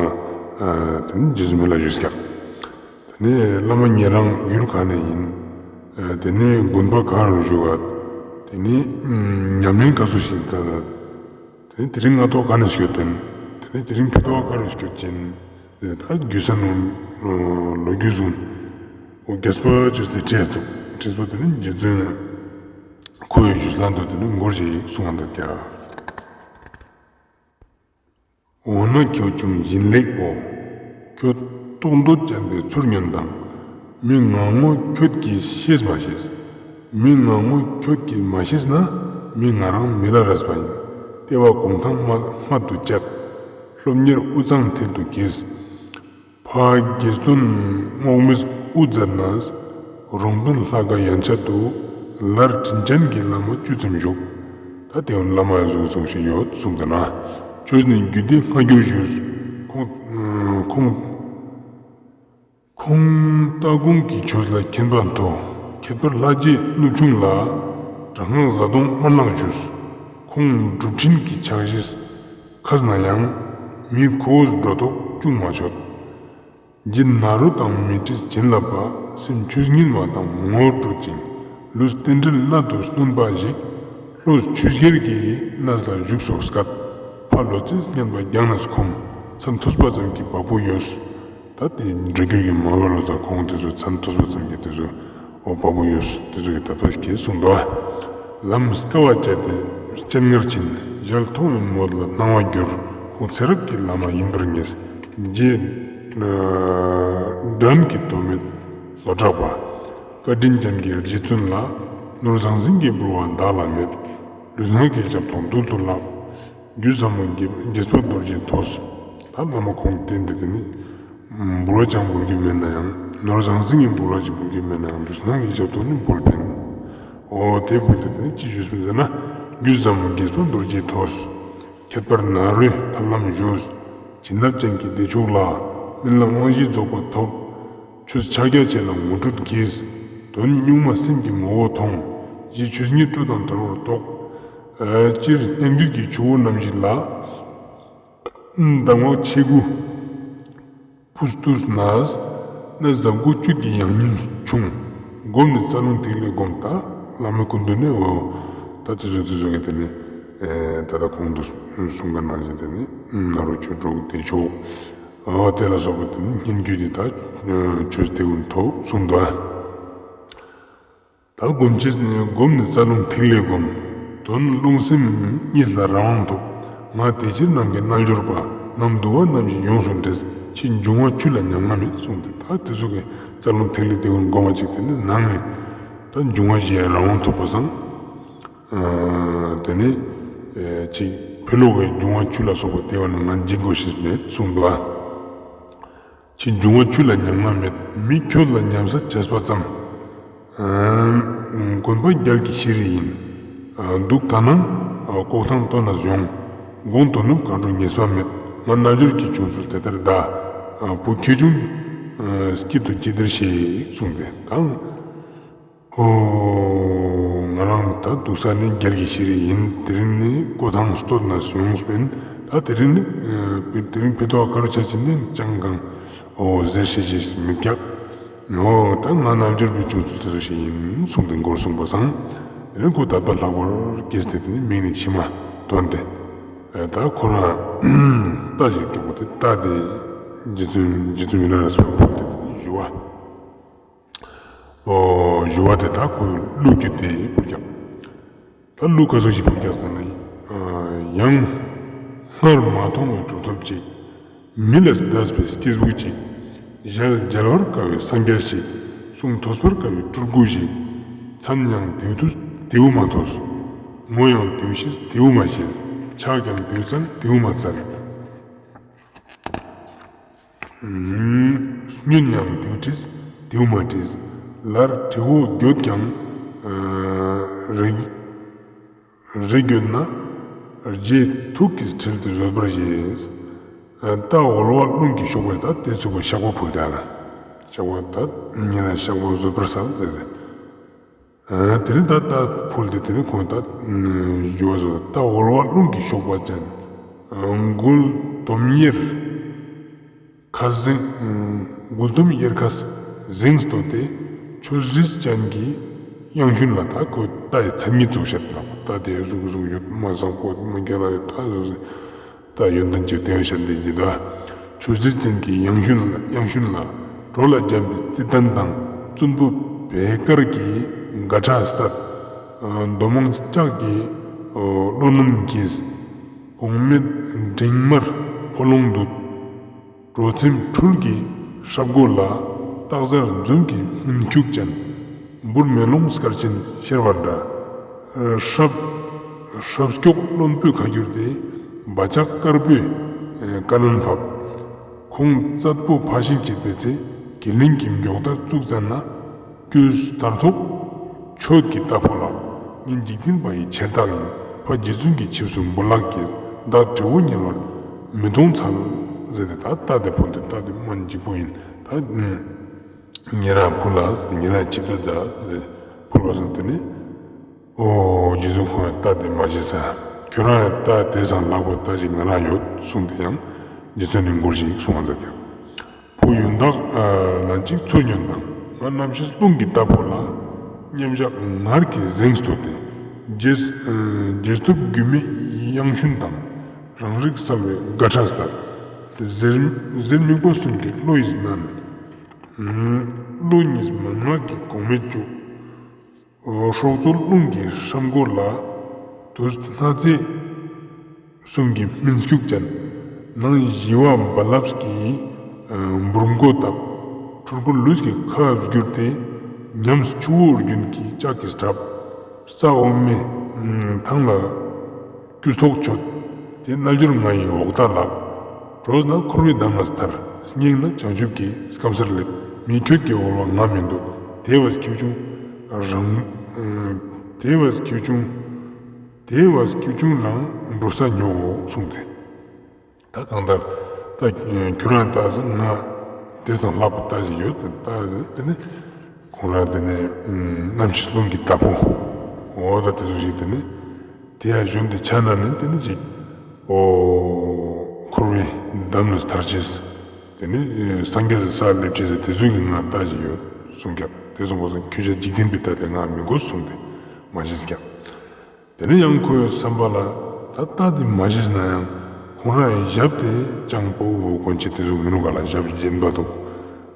དེ་ནས་རྗེ་བཙུན་མི་ལ་ཞུས་ཀྱག་དེ་ནས་བླ་མ་ཉེ་རང་ཡུལ་ག་ནས་ཡིན། དེ་ནས་དགོན་པ་ག་རུ་བཞུགས་པ། དེ་ནས་ཉམས་ལེན་ག་ཚོད་ཞིག་མཛད་ད། དེ་ནས་དེ་རིང་སྔ་ཏོག་ག་ནས་སྐྱོད་དོན། དེ་ནས་དེ་རིང་ཕི་ཏོག་ག་རུ་སྐྱོད་ཅན། ད་རྒྱུ་ས་ནོ་ལོ་རྒྱུས་གསུངས། འོ་རྒྱས་པ་ཅོས་ཏེ་དྲིས་ཙུག་དྲིས་པ་དེ་ནི་རྗེ་བཙུན་ཁོའི་ཞུས་ལན་དུ་དེ་ནི་མགུར་ཞིག་གསུངས་པ་འདུག་ཀྱག་འོ་ན་ཁྱེའུ་ཆུང་སྦྱིན་ལེགས་པོ། ཁྱོད་རྟོག་འདོད་ཅན་དེ་ཚུར་ཉོན་དང་། མི་ངང་མོ་ཁྱོད་ཀྱིས་ཤེས་མ་ཤེས། མི་ངང་མོ་ཁྱོད་ཀྱིས་མ་ཤེས་ན། མི་ང་རང་མི་ལ་རས་པ་ཡིན། ལྟེ་བ་གུང་ཐང་སྨད་དུ་བཅད། སློབ་གཉེར་དབུས་གཙང་མཐིལ་དུ་གྱིས། ཕ་དགེ་སྟོན་རྔོག་མིས་དབུ་མཛད་ནས། རོང་སྟོན་ལྷ་ཁང་ཡན་ཆད་དུ། ལར་དྲིན་ཅན་གྱི་བླ་མ་བཅུ་ཙམ་བཞུགས། ད་དེ་བོ་བླ་མ་ཡང་གསུངས་གསུངས་ཤིག་ཡོད་གསུངས་ཏེ་ན། ཆོས་ནི་རྒྱུད་སྡེ་སྔ་འགྱུར་ཞུས། ཁོང་ཁོང་ཁོང་ལྟ་དགོངས་ཀྱི་ཆོས་ལ་མཁྱེན་པ་མཐོ། ཁྱད་པར་ལྷ་རྗེ་གནུབས་ཆུང་ལ། དྲག་སྔགས་བཟའ་བཏུང་དམར་ནག་ཞུས། ཁོང་སྒྲུབ་ཕྲིན་གྱི་ཕྱག་བཞེས་མཁས་ན་ཡང་། མི་ཁོ་བོས་སྒྲོ་འདོགས་ཅུང་མ་ཆོད། རྗེ་ནཱ་རོ་དང་མཻ་ཏྲིས་བྱིན་བརླབས་པ། སེམས་ཆོས་ཉིད་མ་དང་ངོ་སྤྲོད་ཅིང་། ལུས་རྟེན་འབྲེལ་གནད་དུ་སྣུན་པ་ཞིག་ལྷོ་ཆུ་ཤེལ་གྱི་གནས་ལ་བཞུགས་སོ་སྐད། ཕ་ལོ་ཙཱའི་བསྙེན་པ་རྒྱང་ནས་འཁུམས། མཚན་ཐོས་པ་ཙམ་གྱི་བ་སྤུ་ཡོད། ད་དེ་འགྲོ་རྒྱུ་གི་མ་བ་ལོ་ཙཱ་ཁོང་དེ་ཚོ་མཚན་ཐོས་པ་ཙམ་གྱི་དེ་ཚོ་འོ་བ་སྤུ་ཡོད་དེ་ཚོ་གི་ད་ལྟ་སྐྱེས་གསུངས་འདུག་ལམ་དཀའ་བ་སྤྱད་དེ་སྤྱན་སྔར་ཕྱིན། ཞལ་མཐོང་བའི་མོད་ལ་སྣང་བ་འགྱུར། ཁོང་ཚེ་རབས་ཀྱི་བླ་མ་ཡིན་པར་ངེས། རྗེ་དགྲ་ཀུན་གྱི་ཐོགས་མེད་ལྷོ་བྲག་པ། བཀའ་དྲིན་ཅན་གྱི་རྗེ་བཙུན་ལ། ནོར་ཟང་ཟིང་གི་འབུལ་བ་བདག་ལ་མེད། ལུས་ངག་གི་ཞབས་ཏོག་རྡུལ་དུ་བརླག་རྒྱུ་ཟབ་མོ་དགྱེས་པ་རྡོ་རྗེ་ཐོས། ད་བླ་མ་ཁོང་བསྟེན་ཏེ་དེ་ནི་འབུལ་བ་ཅང་འབུལ་རྒྱུ་མེད་ན་ཡང་ནོར་ཟང་ཟིང་གི་འབུལ་བ་ཅིག་འབུལ་རྒྱུ་མེད་ན་ཡང་ལུས་ངག་གི་ཞབས་ཏོག་ནི་འབུལ་ཕན། འོ་དེ་འབུལ་ཏེ་དེ་ནི་ཅི་ཞུས་པ་ཟེར་ན། རྒྱུ་ཟབ་མོ་དགྱེས་པ་རྡོ་རྗེ་ཐོས། ཁྱད་པར་ནཱ་རོའི་ཐབས་ལམ་ཞུས། བྱིན་རླབས་ཅན་གྱི་བདེ་མཆོག་ལ། སྨོན་ལམ་དབང་བཞིའི་རྫོགས་པ་ཐོབ། ཆོས་ཕྱག་རྒྱ་ཆེ་ལ་ངོ་སྤྲོད་གྱིས། དོན་གཉུག་མ་སེམས་ཀྱི་ངོ་བོ་མཐོང་། གཞི་ཆོས་ཉིད་སྤྲོས་དང་བྲལ་བར་རྟོགས། སྤྱིར་སྙན་བརྒྱུད་ཀྱི་ཆུ་བོ་རྣམ་བཞི་ལ། གདམས་ངག་ཆེ་དགུ་ཕུས་བཏུས་ནས། གནད་ཟབ་དགུ་བཅུད་ཀྱི་ཡང་སྙིང་ཕྱུང་། སྒོམ་ནི་རྩ་རླུང་ཐིག་ལེ་སྒོམ། ད་བླ་མའི་སྐུ་མདུན་ནས་འོ་ད་དེ་ཚོ་དེ་ཚོ་གི་དེ་ནི་ད་ལྟ་གོང་དུ་གསུངས་པ་ནང་བཞིན་དེ་ནི་ནཱ་རོ་ཆོས་དྲུག་བདེ་མཆོག་འོ་དེ་ལ་སོགས་པ་དེ་ནི་སྙན་བརྒྱུད་དེ་ད་ཆོས་དེ་ཀུན་ཐོབ་གསུངས་འདུག་ད་སྒོམ་ཆེན་ནི་སྒོམ་ནི་རྩ་རླུང་ཐིག་ལེ་སྒོམ། དོན་རླུང་སེམས་གཉིས་ལ་རང་དབང་ཐོབ། ང་དེ་ཕྱིར་ནམ་མཁའི་རྣལ་འབྱོར་པ། ནམ་འདུ་བ་ནམ་ཞིག་ཡོངས་སུ་འདྲེས། ཕྱི་འབྱུང་བ་ཆུ་ལ་ཉམ་ང་མེད་གསུངས་ཏེ་ད་དེ་ཚོ་གི་རྩ་རླུང་ཐིག་ལེ་དེ་ཀུན་སྒོམ་པ་ཅིག་དེ་ནི་ནང་ནས་ད་འབྱུང་བ་བཞི་རང་དབང་ཐོབ་པ་སང་། དེ་ནི་ཅིག་ཕྱི་ལོགས་ཀྱི་འབྱུང་བ་ཆུ་ལ་སོགས་པ་དེ་བ་ནི་ང་འཇིག་དགོས་ཤེས་མེད་གསུངས་འདུག་ཨ། ཕྱི་འབྱུང་བ་ཆུ་ལ་ཉམ་ང་མེད། མི་ཁྱོད་ལ་ཉམ་ས་བྱས་པ་ཙམ། དགོན་པ་རྒྱལ་གྱི་ཤེས་རིག་ཡིན། འདུག་ད་ནང་ལྐོག་ཐང་སྟོན་ནས་ཡོང་། དགོངས་དོན་ནི་མཁའ་འགྲོ་ཉེས་པ་མེད། ང་རྣལ་འབྱོར་གྱི་བྱུང་ཚུལ་དེ་ལྟར་གདའ། བུ་ཁྱེའུ་ཆུང་སྐྱིད་དུ་ཅི་བདེར་གཤེགས་གསུངས་ཏེ་དང་། ཨོ། ང་རང་ད་འདུག་ས་ནི་རྒྱལ་གྱི་ཤེས་རིག་ཡིན། དེ་རིང་ནི་སྐུ་ཐང་སྟོད་ན་ཡོངས་པིན། ད་དེ་རིང་ནི་དེ་རིང་ཕི་ཏོག་ག་རུ་ཆ་ཅི་ནི་ཅང་གང་ཨོ་ཟེར་ཤེས་ཤེས་མི་རྒྱག། ཨོ་ད་ང་རྣལ་འབྱོར་པའི་བྱུང་ཚུལ་དེ་ཚོ་ཞིག་ཡིན་གསུངས་ཏེ་མགུར་གསུངས་པ་སང་། དེ་རིང་ཁོ་དད་པ་ལྷག་པར་སྐྱེས་ཏེ་དེ་ནི་མིག་ནས་མཆི་མ་ཐོན་ཏེ། ད་ཁོ་རང་རྟ་ཞིག་འགྲོ་གོ་དེ་རྟ་དེ་རྗེ་བཙུན་རྗེ་བཙུན་མི་ལ་རས་པ་ཕུལ་ཏེ་དེ་ནི་ཞུ་བ། ཨོ་ཞུ་བ་དེ་ད་ཁོའི་གླུ་བརྒྱུད་དེ་ཕུལ་ཀྱང་། ད་གླུ་ག་ཟུག་ཞིག་ཕུལ་ཀྱང་ཟེར་ན། ཡང་སྔར་མ་མཐོང་བའི་གྲུབ་ཐོབ་ཅིག། མི་ལས་འདས་པའི་སྐྱེས་བུ་ཅིག། ཞལ་མཇལ་བར་དཀའ་བའི་སངས་རྒྱས་ཤིག། གསུང་ཐོས་པར་དཀའ་བའི་སྤྲུལ་སྐུ་ཞིག། མཚན་ཡང་དེའུ་ཐོས་དེའུ་མ་ཐོས། ངོ་ཡང་དེའུ་ཤེས་དེའུ་མ་ཤེས། ཕྱག་ཀྱང་དེའུ་འཚལ་དེའུ་མ་འཚལ། སྙུན་ཡང་དེའུ་དྲིས་དེའུ་མ་དྲིས། ལར་དྲི་བོ་བརྗོད་ཀྱང་། རེ་རེ་བརྗོད་ན་རྗེས་ཐུགས་ཀྱིས་དྲིལ་ཏེ་བཟོད་པར་བཞེས། རྟ་འོལ་བ་རླུང་གིས་གཤོག་པ་ད་དེ་ཚུགས་པ་ཤག་པ་ཕུལ་ཏེ་ཨ་ན། ཤག་པ་ད་ཉེ་རང་ཤག་པ་བཟོད་པར་སལ་ཟེར་ཏེ། དེ་ནི་ད་ལྟ་ཕུལ་ཏེ་དེ་ནི་ཁོང་ད་ཞུ་བ་བཟོ། ད་འོལ་བ་རླུང་གིས་གཤོག་པ་ཅན། མགུལ་དོམ་གཡེར་ཁ་ཟེང་། མགུལ་དོམ་གཡེར་ཁ་ཟེངས་ཏོ་སྟེ། ཆོས་རིས་ཅན་གྱི་དབྱངས་ཞུན་ལ། ད་ཁོ་ད་ཡི་མཚན་ཉིད་ཚུགས་ཤད་ལ། ད་དེ་ཟུག་ཟུག་ཡོད་མ་བཟང་པོ་མ་རྒྱལ་ལ་ཡོད་ད་ཟུག་ཟུག་ད་ཡོན་ཏན་གྱི་དོན་བཤད་འདི་ཡིན་ད། ཆོས་རིས་ཅན་གྱི་དབྱངས་ཞུན་ལ། དབྱངས་ཞུན་ལ། གྲོ་ལ་འཇམ་པའི་ཙི་ཏན་དང་། བཙུན་པོ་བེ་དཀར་གྱི་དགའ་ཁྲ་ལྟར། མདོ་མང་ལྕགས་ཀྱི་བློ་སྣམ་གྱིས། གོང་མའི་འབྲིང་དམར་ཕོ་ལོང་དུ། གྲོ་ཚེམ་འཕྲུལ་གྱི་སྲབ་མགོ་ལ། སྟག་གཟར་འཛུམ་གྱི་སྨིན་སྐྱུག་ཅན། འབུར་མེ་ལོང་སྐར་ཆེན་ཤེར་བ་འདྲ། སྲབ་སྲབ་སྐྱོགས་རློན་པོའི་ཁ་གྱུར་ཏེ། སྦ་ལྕག་དཀར་པོའི་ཀ་ནན་ཕབ། ཁོང་རྩད་པོ་ཕ་ཤིང་བྱེད་པའི་ཚེ། གྱི་ལིང་གི་མགྱོགས་ད་བཙུགས་ཙ་ན། ཀྱུས་དར་ཐོག་ཆོས་ཀྱི་རྟ་ཕོ་ལགས། ངེད་འཇིག་རྟེན་པ་ཡི་ཆེར་བདག་ཡིན། ཕ་རྗེ་བཙུན་གྱི་ཆིབས་སུ་འབུལ་ལགས་ཀྱིས། བདག་དྲི་བོ་ཉེ་བར་མི་གཏོང་འཚལ། ཟེར་ཏེ་ད་རྟ་དེ་ཕུལ་ཏེ་རྟ་དེ་མ་འཇིགས་པོ་ཡིན་ད། ཉེ་རང་ཕུལ་ལ་ཟེར་ཏེ་ཉེ་རང་ཆིབས་རྟ་མཛད་ཟེར་ཕུལ་བ་སང་དེ་ནི། ཨོ་རྗེ་བཙུན་ཁོང་ཡང་རྟ་དེ་མ་བཞེས་ས། ཁྱོད་རང་ཡང་རྟ་དེ་སང་ལྷག་པ་རྟ་ཞིག་ང་རང་ཡོད་གསུངས་ཏེ་ཡང་རྗེ་བཙུན་ནི་མགུར་ཞིག་གསུང་བ་མཛད་ཀྱང་། བུ་ཡོན་བདག་ལན་གཅིག་འཚོ་ཉོན་དང་། ང་རྣམ་ཤེས་རླུང་གི་རྟ་ཕོ་ལ། མཉམ་བཞག་ངར་གྱིས་གཟེངས་ཏོ་སྟེ། རྗེས་རྗེས་ཐོབ་སྒྱུ་མའི་དབྱངས་ཞུན་དང་། རང་རིག་གསལ་བའི་དགའ་ཁྲ་ལྟར། ཟེར་ཟེར་མིག་པོ་གསུམ་གྱི་བློ་ཡིས་མནན། བློ་གཉིས་མན་ངག་གི་གོང་མས་བཅུག། སྲོག་རྩོལ་རླུང་གི་སྲབ་མགོ་ལ། དུས་སྣ་རྩེ་གསུམ་གྱི་སྨིན་སྐྱུག་ཅན། ནང་ཞི་བ་རྦ་རླབས་ཀྱི་འབུར་མགོ་བཏབ། འཁྲུལ་འཁོར་ལུས་ཀྱི་ཁ་བསྒྱུར་ཏེ། ཉམས་ཆུ་བོ་རྒྱུན་གྱི་ལྕགས་ཀྱིས་བྲབ། ས་འོ་མའི་ཐང་ལ་སྐྱུ་ཐོག་ཆོད། དེ་རྣལ་འབྱོར་ང་ཡི་འོག་ལྟ་ལགས། གྲོས་ན་འཁོར་བའི་འདམ་ལས་ཐར། སྙེགས་ན་བྱང་ཆུབ་ཀྱི་སྐམ་སར་སླེབས། མི་ཁྱོད་ཀྱི་འོལ་བ་ང་མི་འདོད། དེ་བས་ཁྱེའུ་ཆུང་རང་། དེ་བས་ཁྱེའུ་ཆུང་། དེ་བས་ཁྱེའུ་ཆུང་རང་འགྲོ་ས་ཉོ་འོ་གསུངས་ཏེ། ད་གང་ལྟར་ད་ཁྱོད་རང་ལྟ་ས་ང་དེ་སང་ལྷག་པ་ལྟ་ཞིག་ཡོད་དེ་ལྟ་དེ་ནི། ཁོང་རང་དེ་ནས་རྣམ་ཤེས་རླུང་གི་རྟ་ཕོ། འོ་ད་དེ་ཚོ་ཞིག་དེ་ནས་དེ་ཡང་གཞོན་དེ་ཆ་ན་ནི་དེ་ནས་ཅིག་འོ་འཁོར་བའི་འདམ་ལས་ཐར་ཅེས། དེ་ནས་སངས་རྒྱས་སི་ས་སླེབས་ཅེས་དེ་ཚོ་གི་ང་ལྟ་ཞིག་ཡོད་གསུངས་ཀྱང་། དེ་སོང་པ་སང་ཁྱོད་ཅག་འཇིག་རྟེན་པའི་ལྟ་དེ་ང་མི་དགོས་གསུངས་ཏེ་མ་བཞེས་ཀྱང་། དེ་ནས་ཡང་ཁོའི་བསམ་པ་ལ་ད་ལྟ་དེ་མ་བཞེས་ན་ཡང་ཁོང་རང་ཡི་ཞབས་དེ་ཅང་དཔའ་བོ་གོན་ཆེ་དེ་ཟུག་མི་ནུག་ག་ལ་ཞབས་རྗེན་པ་འདུག།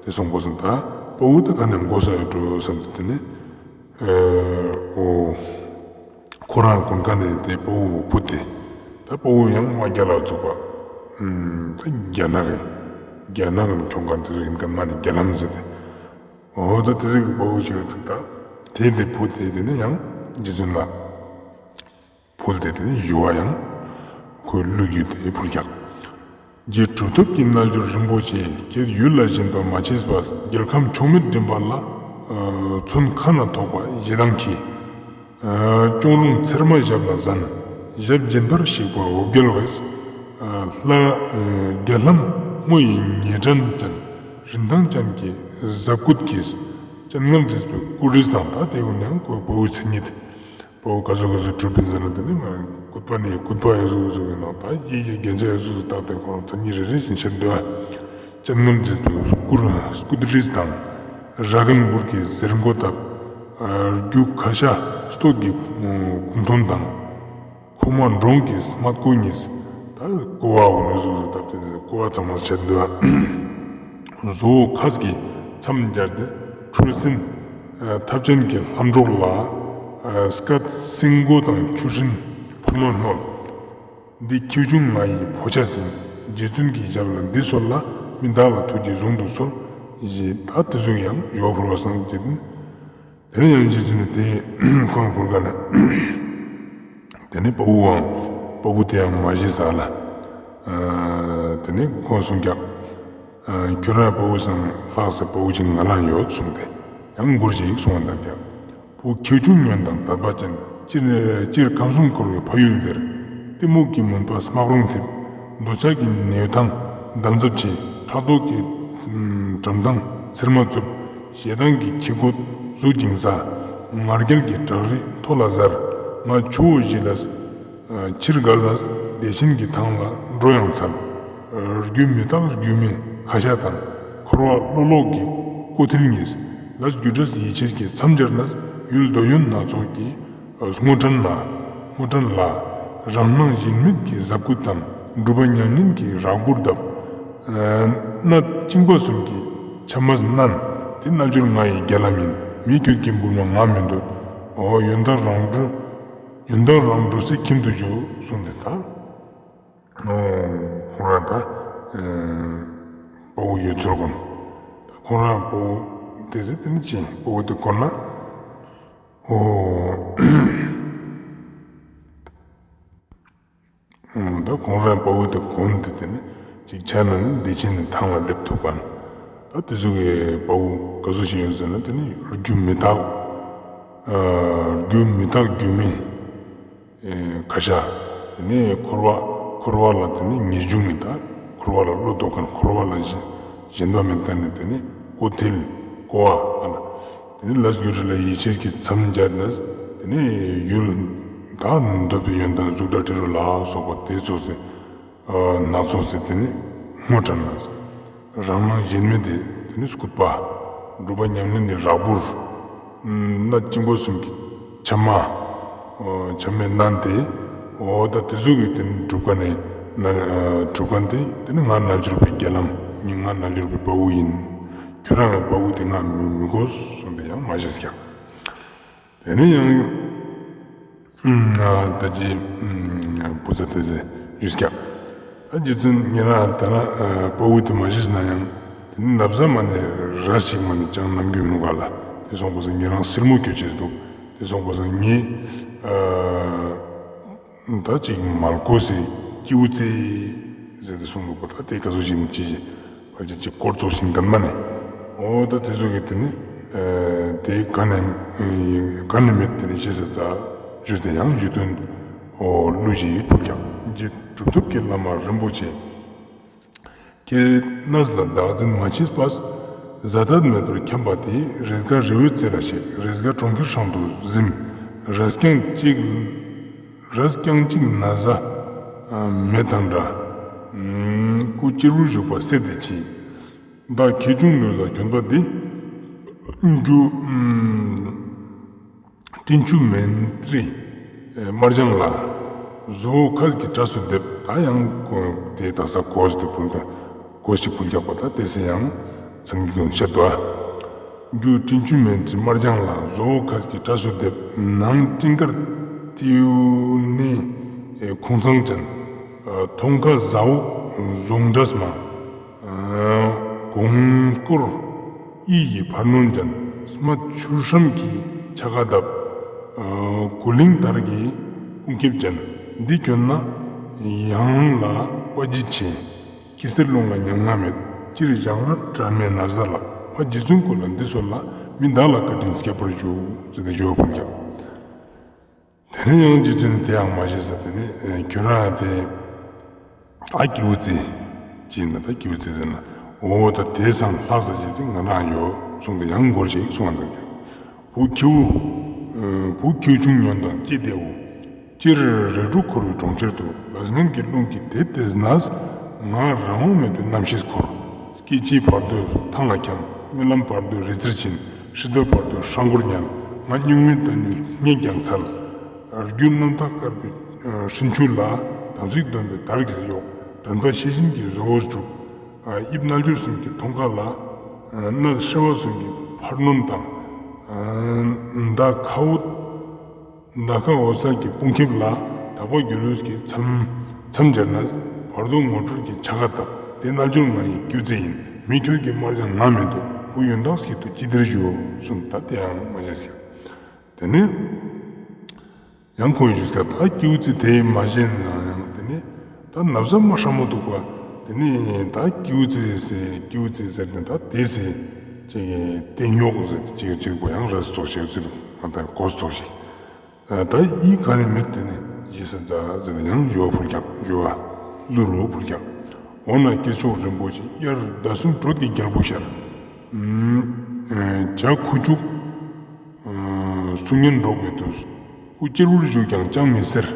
དེ་སོང་པ་སང་ད་དཔའ་བོ་དེ་ག་ནས་དགོས་ས་ཡོད་འགྲོ་བསམ་སྟེ་དེ་ནས་ཨོ་ཁོ་རང་གོན་ཁན་ནས་དེ་དཔའ་བོ་བུད་དེ་ད་དཔའ་བོ་ཡང་མ་རྒྱལ་ལ་ཚུགས་པ་ད་རྒྱ་ནག་གི་རྒྱ་ནག་གི་ཁྱོང་ཁན་དེ་ཟུག་ཡིན་ཁན་མ་ནི་རྒྱ་ལམ་ཟེར་ཏེ། འོ་ད་དེ་རིང་གི་དཔའ་བོ་ཞིག་ལ་ཚིག་ད་དེ་དེ་བུ་དེ་དེ་ནས་ཡང་རྗེ་བཙུན་ལ་ཕུལ་ཏེ་དེ་ནས་ཞུ་བ་ཡང་ཁོའི་གླུ་བརྒྱུད་དེ་ཕུལ་ཀྱང་། རྗེ་གྲུབ་ཐོབ་ཀྱི་རྣལ་འབྱོར་རིན་པོ་ཆེ། ཁྱེད་ཡུལ་ལ་བཞིན་པ་མ་མཆིས་པ། རྒྱལ་ཁམས་ཕྱོགས་མེད་འགྲིམ་པ་ལ། མཚོན་ཁ་ན་ཐོགས་པ་ཞེ་སྡང་གིས། སྐྱོང་རུང་ཚེར་མ་ཞབས་ལ་གཟན། ཞབས་རྗེན་པར་གཤེགས་པ་འོ་བརྒྱལ་བས། ལྷ་རྒྱ་ལྷ་མོ་ཡི་ཉེ་འབྲེལ་ཅན། རིན་ཐང་ཅན་གྱི་གཟབ་སྐུད་ཀྱིས། སྤྱན་སྔར་མཛེས་པའི་སྐུ་རིས་དང་། ད་དེ་ཀུན་ཡང་ཁོའི་དཔའ་བོའི་མཚན་ཉིད། དཔའ་བོ་ག་ཟུག་ག་ཟུག་གྲུབ་པིན་ཟེར་ན། དེ་ནི་སྐུད་པ་ནི་སྐུད་པ་ཡ་ཟུག་ག་ཟུག་ཡིན་ནོག་ད་ཡི་གེ་རྒྱན་ཆ་ཡ་ཟུག་ག་ཟུག་བཏགས་ཏེ་ཁོང་མཚན་ཉིད་རེ་རེ་བཞིན་བཤད་འདུག་སྤྱན་སྔར་མཛེས་པའི་སྐུ་སྐུ་རིས་དང་། ར་གན་འབུར་གྱི་གཟེར་མགོ་བཏབ། རྒྱུ་ཁ་ཤ་སྟོད་ཀྱི་གུང་ཐོན་དང་། ཁོག་མ་འབྲོང་གི་སྨད་ཀོ་གཉིས། ད་ཀོ་བ་འོ་ནི་ཟུག་ཟུག་བཏབ་སྟེ་ཀོ་བ་ཚང་མ་བཤད་འདུག་བཟོ་བོ་ཁ་གི་མཚམས་སྦྱར་ཏེ། འཕྲུལ་སྲིན་ཐབས་ཅན་གྱི་ལྷམ་སྒྲོག་ལ། སྐད་སེང་མགོ་དང་ཆུ་སྲིན་ཕག་མོ་སྣོད། འདི་ཁྱེའུ་ཆུང་ང་ཡི་འཕོ་ཆས་ཡིན། རྗེ་བཙུན་གྱི་ཞབས་ལ་འདི་གསོལ་ལ། མི་བདག་ལ་ཐུགས་རྗེས་བཟུང་དུ་གསོལ། ཞེས་ད་དེ་ཟུག་ཡང་ཞོ་ཕུར་བ་སང་རྗེ་བཙུན། དེ་ནས་ཡང་རྗེ་བཙུན་ནི་དེ་ཁོང་ཕུར་ཀ་ན། དེ་ནས་དཔའ་བོའང་དཔའ་བོ་དེ་ཡང་མ་ཤི་ས་ལ། དེ་ནས་ཁོང་གསུངས་ཀྱང་། ཁྱོད་རང་དཔའ་བོ་སང་ལྷག་ས་དཔའ་བོ་ཅིག་ང་ལའང་ཡོད་གསུངས་ཏེ། ཡང་མགུར་ཅིག་གསུངས་པ་དང་ཀྱང་། བུ་ཁྱེའུ་ཆུང་ཉོན་དང་དད་པ་ཅན། སྤྱིར་སྤྱིར་ཁམས་གསུམ་འཁོར་བའི་ཕ་ཡུལ་འདིར། གཏི་མུག་གི་མུན་པ་སྨག་རུམ་འཐིབས། འདོད་ཆགས་ཀྱི་ནད་དང་འདམ་རྫབ་ཆེ། ཕྲག་དོག་གི་གྲམ་ཐང་ཚེར་མ་རྩུབ། ཞེ་སྡང་གི་ཁྱི་རྒོད་གཟུགས་འགྱིང་ས། ང་རྒྱལ་གྱི་བྲག་རི་མཐོ་ལ་གཟར། ང་ཆུ་བོ་བཞི་ལ་ཕྱིར་བརྒལ་ན། བདེ་ཆེན་གྱི་ཐང་ལ་འགྲོ་ཡང་འཚལ། རྒྱུ་མི་རྟག་རྒྱུ་མེད་ཁ་ཤ་དང་། འཁོར་བ་གློ་ལོག་གི་ཀོ་ཐིལ་གཉིས། ལས་རྒྱུ་འབྲས་ཡིད་ཆེས་ཀྱི་མཚམས་སྦྱར་ན། ཡུལ་འདོད་ཡོན་སྣ་ཚོགས་ཀྱི་སྔོ་བྲན་ལ། སྔོ་བྲན་ལ། རང་སྣང་གཞན་མེད་ཀྱི་གཟབ་སྐུད་དང་། སྒྲུབ་པ་ཉམས་ལེན་གྱི་རག་བུར་གདབ། སྣ་བཅིངས་པ་གསུམ་གྱི་ཆ་མ་སྣན། དེ་རྣལ་འབྱོར་ང་ཡི་རྒྱ་ལམ་ཡིན། མི་ཁྱོད་ཀྱི་འབུལ་བ་ང་མི་འདོད། འོ་ཡོན་བདག་རང་གྲོལ། ཡོན་བདག་རང་གྲོལ་སའི་ཁྱིམ་དུ་བཞུགས་གསུངས་ཏེ་ད། ཁོང་རང་ད་དཔའ་བོ་ཡོད་ཚོར་གོ་ནོག་ཁོང་རང་དཔའ་བོ་དེ་ཟེར་དེ་ནི་ཅི་དཔའ་བོ་དེ་གོ་ན། འོ། ད་ཁོང་རང་དཔའ་བོ་དེ་གོ་ནོག་དེ་དེ་ནི་ཅིག་ཆ་ན་ནི་བདེ་ཆེན་ནི་ཐང་ལ་སླེབས་ཐུབ་པ་ནོག་ད་དེ་ཟུག་གི་དཔའ་བོ་ག་ཟུག་ཞིག་ཡོད་ཟེར་ན། དེ་ནི་རྒྱུ་མི་རྟག་རྒྱུ་མི་རྟག་རྒྱུ་མེད། ཁ་ཤ། དེ་ནས་འཁོར་བ། འཁོར་བ་ལ་དེ་ནས་ངེས་འབྱུང་ངི་ད། འཁོར་བ་ལ་བློ་ལྡོག་མཁན། འཁོར་བ་ལ་ཞེན་པ་མེད་མཁན་ནི་དེ་ནས་ཀོ་ཐིལ། ཀོ་བ་ཨ་ལ། དེ་ནས་ལས་རྒྱུ་འབྲས་ལ་ཡིད་ཆེས་ཀྱི་མཚམས་སྦྱར་ནས། དེ་ནས་ཡུལ་ད་འདོད་པའི་ཡོན་ཏན་གཟུགས་སྒྲ་དྲི་རོ་ལ་སོགས་པ་དེ་ཚོགས་སེ། སྣ་ཚོགས་སེ་དེ་ནི་སྔོ་བྲན་ལ། རང་སྣང་གཞན་མེད་དེ་དེ་ནི་སྐུད་པ། སྒྲུབ་པ་ཉམས་ལེན་གྱི་རག་བུར། སྣ་བཅིངས་པ་གསུམ་གྱི་ཆ་མ། ཆ་མས་མནན་ཏེ། འོ་ད་དེ་ཟུག་གི་དེ་ནི་སྒྲུབ་ཁན་ནི། སྒྲུབ་ཁན་དེ་དེ་ནི་ང་རྣལ་འབྱོར་པའི་རྒྱ་ལམ་ཡིན། ང་རྣལ་འབྱོར་པའི་དཔའ་བོ་ཡིན། ཁྱོད་རང་གི་དཔའ་བོ་དེ་ང་མི་མི་དགོས་གསུངས་ཏེ་ཡང་མ་བཞེས་ཀྱང་། དེ་ནས་ཡང་ད་ཅི་བུ་ཚ་དེ་ཟེར་ཞུས་ཀྱང་། ད་རྗེ་བཙུན་ཉེ་རང་ད་ན་དཔའ་བོ་དེ་མ་ཤེས་ན་ཡང་། དེ་ནས་ན་བཟའ་མ་ནས་ར་ཞིག་མ་ནས་ཅང་ནམ་རྒྱུན་མི་ནུག་ག་ལ། དེ་སོང་པ་སང་ཉེ་རང་སིལ་མོ་ཁྱོད་ཅེས་འདུག་དེ་སོང་པ་སང་ངས་ད་ཅིག་མལ་གོ་སེ་སྐྱེ་བོ་རྩེ་ཟེར་ཏེ་གསུངས་འདུག་པ། ད་དེ་ག་ཟུག་ཞིག་ཅི་ཞིག་ཕལ་ཆེར་ཅིག་སྐོར་ཚོགས་ཤིང་ལྡན་མ་ནས། འོ་ད་དེ་ཚོ་གི་དེ་ནི་དེ་ག་ནས་ག་ནས་མེད་དེ་ནི་ཤེས་ས་ཙ་ཞུས་ཏེ་ཡང་ཞུ་དོན་འོ་གླུ་ཞིག་ཕུལ་ཀྱང་། རྗེ་གྲུབ་ཐོབ་ཀྱི་བླ་མ་རིན་པོ་ཆེ། ཁྱེད་གནས་ལ་བདག་འཛིན་མ་མཆིས་པས། གཟའ་ཟླ་མེད་པར་འཁྱམས་པ་དེ། རེས་འགའ་རི་བོའི་རྩེ་ལ་གཤེགས། རེས་འགའ་གྲོང་ཁྱེར་སྲང་དུ་གཟིམས། རེས་རྐྱང་གཅིག་རེས་རྐྱང་གཅིག་ན་བཟའ་མེད་དང་འདྲ། སྐུ་གཅེར་བུར་བཞུགས་པ་གསེར་དེ་ཆེ། བདག་ཁྱེའུ་ཆུང་ལུས་ལ་གྱོན་པ་འདི། རྒྱུ་སྤྲིན་ཆུ་མན་ཏྲི་དམར་ལྗང་ལ། བཟོ་བོ་ཁ་གི་གྲས་སུ་འདེབས། ད་ཡང་དེ་དག་ས་གོས་དེ་ཕུལ་ཀྱང་། གོས་ཤིག་ཕུལ་ཀྱག་པ། ད་དེ་སེ་ཡང་མཚན་གྱི་དོན་བཤད་དོ། རྒྱུ་སྤྲིན་ཆུ་མན་ཏྲི་དམར་ལྗང་ལ། བཟོ་བོ་ཁ་གི་གྲས་སུ་འདེབས། ནང་སྤྲིན་དཀར་ཏེའུ་ནི་ཁུང་ཚང་ཅན། ཐོང་ཁ་ཟ་འོག་ཟུང་འབྲེལ་མ། གོང་སྐོར་གཡས་ཀྱི་ཕར་སྣོན་ཅན། སྨད་ཆུ་ཧྲམ་གྱི་ཆ་ག་བརྡབ། གོ་ལིང་དར་གྱི་དཔུང་ཁེབས་ཅན། འདི་གྱོན་ན་ཡང་ལ་དཔའ་རྒྱས་ཆེ། སྐྱི་སེར་རླུང་ལ་ཉམ་ང་མེད། སྤྱིར་ཞག་སྔ་དྲན་མེད་ན་བཟའ་ལ། ཕ་རྗེ་བཙུན་སྐུ་ལ་འདི་གསོལ་ལ། མི་བདག་ལ་བཀའ་དྲིན་སྐྱེད་པར་ཞུ། ཟེར་ཏེ་ཞུ་བ་ཕུལ་ཀྱག་དེ་ནས་ཡང་རྗེ་བཙུན་ནི་དེ་ཡང་མ་ཤེས་ས། དེ་ནས་ཁྱོད་རང་དེ་ ད་ཀེའུ་ཙི་ཅི་ན་ད་ཀེའུ་ཙི་ཟེར་ན་འོ་ད་དེ་སང་ལྷག་ས་ཅིག་ཅིག་ང་རང་ཡོད་གསུངས་ཏེ་ཡང་མགུར་ཞིག་གསུངས་པ་འདུག་ཀྱང་། བུ་ཁྱེའུ་བུ་ཁྱེའུ་ཆུང་ཉོན་དང་ཅི་བདེའོ། སྤྱིར་རིགས་དྲུག་འཁོར་བའི་གྲོང་ཁྱེར་དུ། ལས་ངན་གྱི་རླུང་གིས་དེད་དེ་ནས། ང་རང་དབང་མེད་པའི་རྣམ་ཤེས་འཁོར། སྐྱེ་འཆིའི་བར་དོའི་ཐང་ལ་འཁྱམས། རྨི་ལམ་བར་དོའི་རི་རྩེར་ཕྱིན། སྲིད་པའི་བར་དོའི་སྲང་འཁོར་ཉལ། ང་སྨྱུག་མའི་རྟ་རྙིལ་རྙེད་ཀྱང་འཚལ། རྒྱུ་རྣམ་དག་དཀར་པོའི་སྤྲིན་ཆུ་ལ། དམ་ཚིག་སྡོམ་པའི་དར་གྱིས་གཡོགས། དྲན་པ་ཤེས་བཞིན་གྱི་བཟོ་བོར་གྲུབ། དབྱིབས་རྣལ་འབྱོར་གསུམ་གྱི་མཐོངས་ཀ་ལ། སྣ་ཧྲིལ་བ་གསུམ་གྱི་ཕར་སྣོན་དང་། མདའ་ཁ་འོད། མདའ་ཁ་འོད་གསལ་གྱི་དཔུང་ཁེབས་ལ། དག་པ་སྒྱུ་ལུས་ཀྱི་མཚམས་མཚམས་སྦྱར་ནས། བར་དོ་ངོ་སྤྲོད་ཀྱི་ཕྱག་ཀ་བཏབ། དེ་རྣལ་འབྱོར་ང་ཡི་སྒྱུ་རྩལ་ཡིན། མི་ཁྱོད་ཀྱི་དམར་འབྱར་ང་མི་འདུག་བུ་ཡོན་བདག་སྐྱིད་དུ་ཅི་བདེར་བཞུགས་གསུངས། ད་དེ་ཡང་མ་བྱས་ཟེར། དེ་ནས་ཡང་ཁོང་ཞུས་ཀ་ད་ཀེའུ་ཙི་དེ་མ་བྱས་ན་ཡང་དེ་ནས་ད་ན་བཟའ་མ་ཧྲ་མོ་འདུག་པ། དེ་ནས་ད་ཀེའུ་ཙི་ཟེར་ཀེའུ་ཙི་ཟེར་ནས་ད་དེ་ཟེར་ཅིག་སྟེང་ཡོག་ཟེར་ཅིག་ཅིག་པ་ཡང་རས་ཙོགས་ཤིག་ཙི་ང་ད་གོས་ཙོགས་ཤིག་ད་ཡི་ག་ནས་མེད་དེ་ནས་ཡི་ས་ཛ་ཟེར་ནས་ཡང་ཞུ་བ་ཕུལ་ཀྱག་ཞུ་བ་ལུ་རུ་ཕུལ་ཀྱག་འོ་ན་སྐྱེས་མཆོག་རིན་པོ་ཆེ། དབྱར་ཟླ་གསུམ་དྲོད་ཀྱི་རྒྱལ་པོ་ཤར། བྱ་ཁུ་བྱུག་གསུང་སྙན་སྒྲོག་པའི་དུས། དབུ་གཅེར་བུར་བཞུགས་ཀྱང་ཅང་མི་སེར།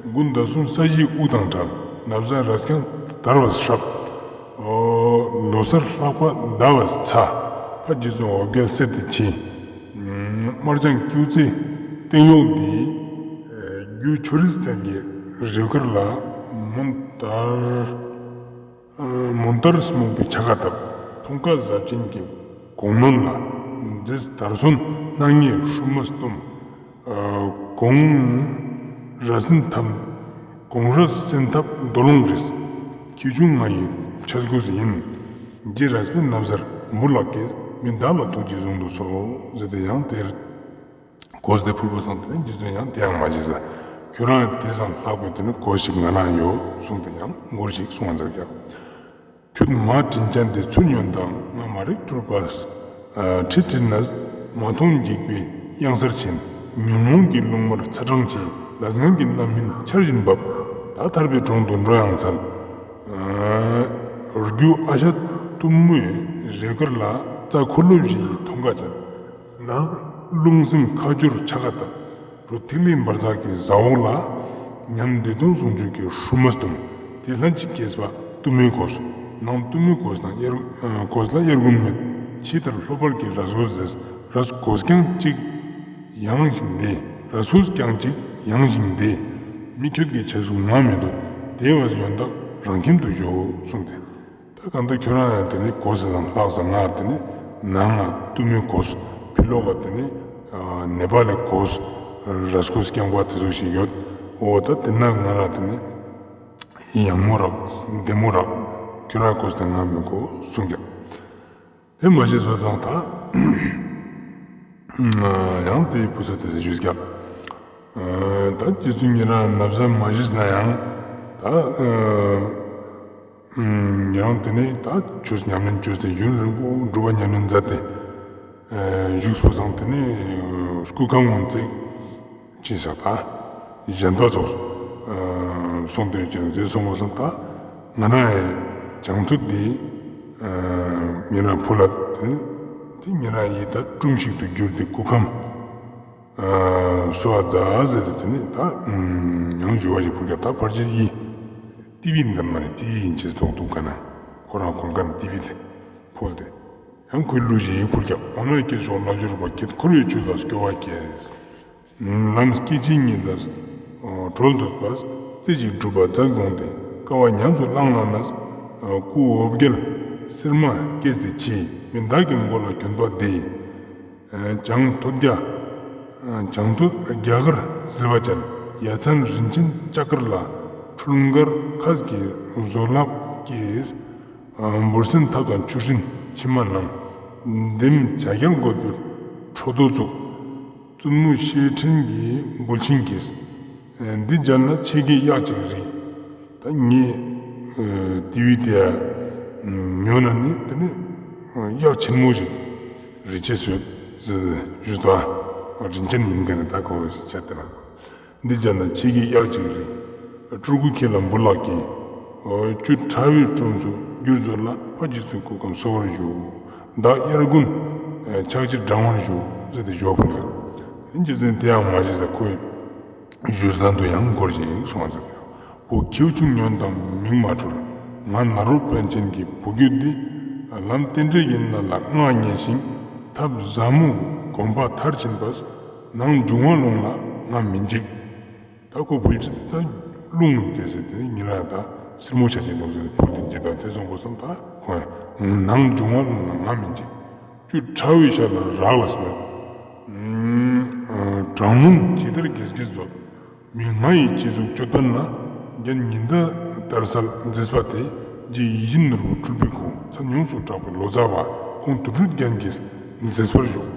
དགུན་ཟླ་གསུམ་ས་གཞིའི་དབུགས་དང་བྲལ། ན་བཟའ་རས་རྐྱང་དར་བས་ཧྲབ། ལོ་སར་ལྷགས་པ་ཟླ་བས་ཚ། ཕ་རྗེ་བཙུན་འོ་བརྒྱལ་གསེར་དེ་ཆེ། དམར་ལྗང་ཀེའུ་ཙི་སྟེང་ཡོག་འདི། རྒྱུ་ཆུ་རིས་ཅན་གྱི་རི་དཀར་ལ། མུན་ལྟར་མུན་ལྟར་སྨུག་པའི་ཕྱག་ཀ་བཏབ། མཐོངས་ཀ་གཟབ་ཅན་གྱི་གོང་ནོན་ལ། མཛེས་དར་སོན་སྣ་ལྔའི་ཧྲུལ་མ་སྟོམ། གོང་ར་སེན་ཐབ་གོང་ར་སེན་ཐབ་རྡོ་ལུང་རིས། ཁྱེའུ་ཆུང་ང་ཡི་ཆས་གོས་ཡིན། འདི་རས་པའི་ན་བཟའ་འབུར་ལག་གིས། མི་བདག་ལ་ཐུགས་རྗེས་བཟུང་དུ་གསོལ། ཟེར་ཏེ་ཡང་དེར་གོས་དེ་ཕུལ་བ་སང་དེ་ནས་རྗེ་བཙུན་ཡང་དེ་ཡང་མ་བྱས་ཟེར། ཁྱོད་རང་དེ་སང་ལྷག་པའི་དེ་ནི་གོས་ཤིག་ང་རང་ཡོད་གསུངས་ཏེ་ཡང་མགུར་ཞིག་གསུངས་པ་མཛད་ཀྱག་ཁྱོད་མ་དྲིན་ཅན་དེ་ཚུར་ཉོན་དང་། ང་མ་རིག་འཁྲུལ་པས་ཁྲིད་ཁྲིད་ནས། མ་མཐོང་འཇིགས་པའི་གཡང་སར་ཕྱིན། ཉོན་མོངས་ཀྱི་རླུང་དམར་ཚ་གྲང་ཆེ། ལས་ངན་གྱི་རྣམ་སྨིན་ཆར་བཞིན་འབབ། ད་ཐར་པའི་གྲོང་དུ་འགྲོ་ཡང་འཚལ། རྒྱུ་ཨ་ཤ་གཏུམ་མོའི་རས་དཀར་ལ། རྩྭ་འཁོར་ལོ་བཞི་ཡི་མཐོངས་ཀ་ཅན། ནང་རླུང་སེམས་ཁ་སྦྱོར་ཕྱག་ཀ་བཏབ། གྲོ་ཐིག་ལེ་འབར་འཛག་གི་ཟ་འོག་ལ། ཉམས་བདེ་སྟོང་ཟུང་འཇུག་གི་ཧྲུལ་མ་སྟོམ། དེ་ལྷན་ཅིག་སྐྱེས་པ་གཏུམ་མོའི་གོས། ནང་གཏུམ་མོའི་གོས་དང་དབྱར་གོས་ལ་དབྱར་དགུན་མེད། ཕྱི་ལྟར་ལྷོད་པར་གྱི་རས་གོས་ཟེར། རས་གོས་ཀྱང་གཅིག་ཡང་ཞིང་འདས། རས་གོས་ཀྱང་གཅིག་ཡང་ཞིང་འདས། མི་ཁྱོད་ཀྱི་ཆས་གོས་ང་མི་འདོད། དེ་བས་ཡོན་བདག་རང་ཁྱིམ་དུ་བཞུགས་གསུངས་ཏེ། ད་གང་ལྟར་ཁྱོད་རང་ཡང་དེ་ནི་གོས་ཟེར་དང་ལྷག་ས་ང་དེ་ནི་ནང་ང་གཏུམ་མོའི་གོས། ཕི་ལོག་ག་དེ་ནི་ནེ་པ་ལི་གོས། རས་གོས་རྐྱང་པ་དེ་ཚོ་ཞིག་ཡོད། འོ་ད་དེ་ན་ང་རང་དེ་ནི་ཡང་མོ་རག་བདེ་མོ་རག་ཁྱོད་རང་གོས་དེ་ང་མི་དགོས་གསུངས་ཀྱག་དེ་མ་བྱས་པ་སང་ད་ཡང་དེའི་བུ་ཚ་དེ་ཚོ་ཞུས་ཀྱག་ད་རྗེ་བཙུན་ཉེ་རང་ན་བཟའ་མ་བཞེས་ན་ཡང་ད། ཡང་དེ་ནས་ད་ཆོས་ཉམས་ལེན་བཅོས་ཏེ་ཡུན་རིང་པོ་སྒྲུབ་པ་ཉམས་ལེན་མཛད་དེ་བཞུགས་པ་སང་དེ་ནས་སྐུ་ཁམས་ངོ་མཚར་ཅིག་ཆགས། ད་གཞན་པ་ཚོ་སོང་སྟེ་ཅིག་དེ་སོང་བ་སང་ད་ང་རང་ཡི་བྱང་ཐུབ་དེ་ཉེ་རང་ཕུལ་ལ་དེ་ནས་དེ་ཉེ་རང་ཡི་ད་སྒྲུབ་ཞིག་ཏུ་གྱུར་ཏེ་སྐུ་ཁམས། སོ་ཨ་ཛ་ཟེར་ཏེ་དེ་ནི་ད་ཡང་ཞུ་བ་ཞིག་ཕུལ་ཀྱག་ད་ཕར་ཕྱིན་ཡི་ཏི་བི་འདི་མ་ནི་ཏི་བི་ཡིན་ཅེས་ཐོག་ཏུ་ཀ་ན་ཁོ་རང་ཁོང་ཀ་ན་ཏི་བི་དེ་ཕུལ་ཏེ་ཡང་ཁོའི་གླུ་ཞིག་ཡི་ཕུལ་ཀྱག་འོ་ན་སྐྱེས་མཆོག་རྣལ་འབྱོར་པ། ཁྱེད་འཁོར་བའི་ཆོས་ལ་སྐྱོ་བ་སྐྱེས། ལམ་སྐྱེ་འཆི་གཉིས་ལ་གྲོལ་འདོད་པ། རྩེ་གཅིག་སྒྲུབ་པ་མཛད་དགོངས་ཏེ། དཀའ་བ་ཉམས་སུ་བླངས་ལ་ནས། སྐུ་འོ་བརྒྱལ་གསེར་མ་སྐྱེས་ཏེ་མཆི། མི་བདག་གི་མགོ་ལ་གྱོན་པ་འདི། བྱང་ཐོད་རྒྱ། བྱང་ཐོད་རྒྱ་གར་བསིལ་བ་ཅན། ཡ་མཚན་རིན་ཆེན་ལྕགས་དཀར་ལ། འཁྲུལ་འགར་ཁ་གི་བཟོ་ལག་གིས། འབུར་སེན་ཐབ་དང་ཆུ་སྲིན་མཆིལ་མ་ནང་། ལྡེམ་བྱ་རྒྱལ་རྒོད་པོའི་ཁྲོ་རྡོ་བཙུགས། བཙུན་མོ་ཤེལ་ཕྲེང་གི་འབུལ་ཆིངས་ཀྱིས། འདི་མཇལ་ན་ཆེ་གེའི་གཡག་ཅིག་རིག་ད་ངས་ཏི་བི་དེ་ཉོ་ན་ནི་དེ་ནི་གཡག་ཆེན་མོ་ཞིག་རིག་ཅེས་སོ་ཞུས་ཏོ། རིན་ཆེན་ཡིན་མཁན་ནི་ད་ཁོ་ཆ་དེ་ན་འདི་མཇལ་ན་ཆེ་གེའི་གཡག་ཅིག་རིག་སྤྲུལ་སྐུ་ཁྱེད་ལ་འབུལ་ལགས་ཀྱིས། ཨོ་བཅུ་ཕྲ་བའི་ཁྲོམ་སུ་འགྱུར་མཛོད་ལ། ཕ་རྗེ་བཙུན་སྐུ་ཁམས་གསོ་བར་ཞུ། བདག་དབྱར་དགུན་ཕྱག་ཕྱིར་འབྲང་བར་ཞུ། ཟེར་ཏེ་ཞོ་ཕུལ་ལ། ཨིན་ཅི་ཟེར་དེ་ཡང་མ་བྱས་ས་ཁོའི་ཞུས་ལན་དུ་ཡང་འཁོར་ཞིང་གསུངས་ཟེར་ཏེ། བུ་ཁྱེའུ་ཆུང་ཉོན་དང་མིག་མ་འཁྲུལ། ང་ནཱ་རོ་པཎ་ཆེན་གྱི་བུ་རྒྱུད་འདི། ལམ་རྟེན་འབྲེལ་ཡིན་ན་ལ་མངའ་བརྙེས་ཤིང་། ཐབས་ཟབ་མོ་གོམ་པ་མཐར་ཕྱིན་པས། ནང་འབྱུང་བ་རླུང་ལ་ང་མི་འཇིགས། ད་ཁོ་བུལ་ཅི་ད་རླུང་དེ་ཟེར་དེ་ཉི་ར་ད་སིལ་མོ་ཆ་ཅན་འདུག་ཟེར་ཏེ་བུལ་ཏེ་འཇིགས་ད་དེ་སོང་པ་སང་ད་ཁོ་ཡང་ནང་འབྱུང་བ་རླུང་ལ་ང་མི་འཇིགས། བཅུ་ཕྲ་བའི་ཤ་ལ་རག་ལས་མེད། གྲང་རླུང་ཇི་ལྟར་རྒྱས་རྒྱས་མཛོད། མི་ང་ཡི་སྤྱི་གཟུགས་སྤྱོད་ལྡན་ན། རྒྱན་ཉི་ཟླ་ལྟར་གསལ་མཛེས་པ་དེ། རྗེ་ཡིད་བཞིན་ནོར་བུ་སྤྲུལ་པའི་སྐུ། མཚན་ཡོངས་སུ་གྲགས་པའི་ལོ་ཙཱ་བ། ཁོང་དུར་ཁྲོད་རྒྱན་གྱིས་མཛེས་པར་བཞུགས།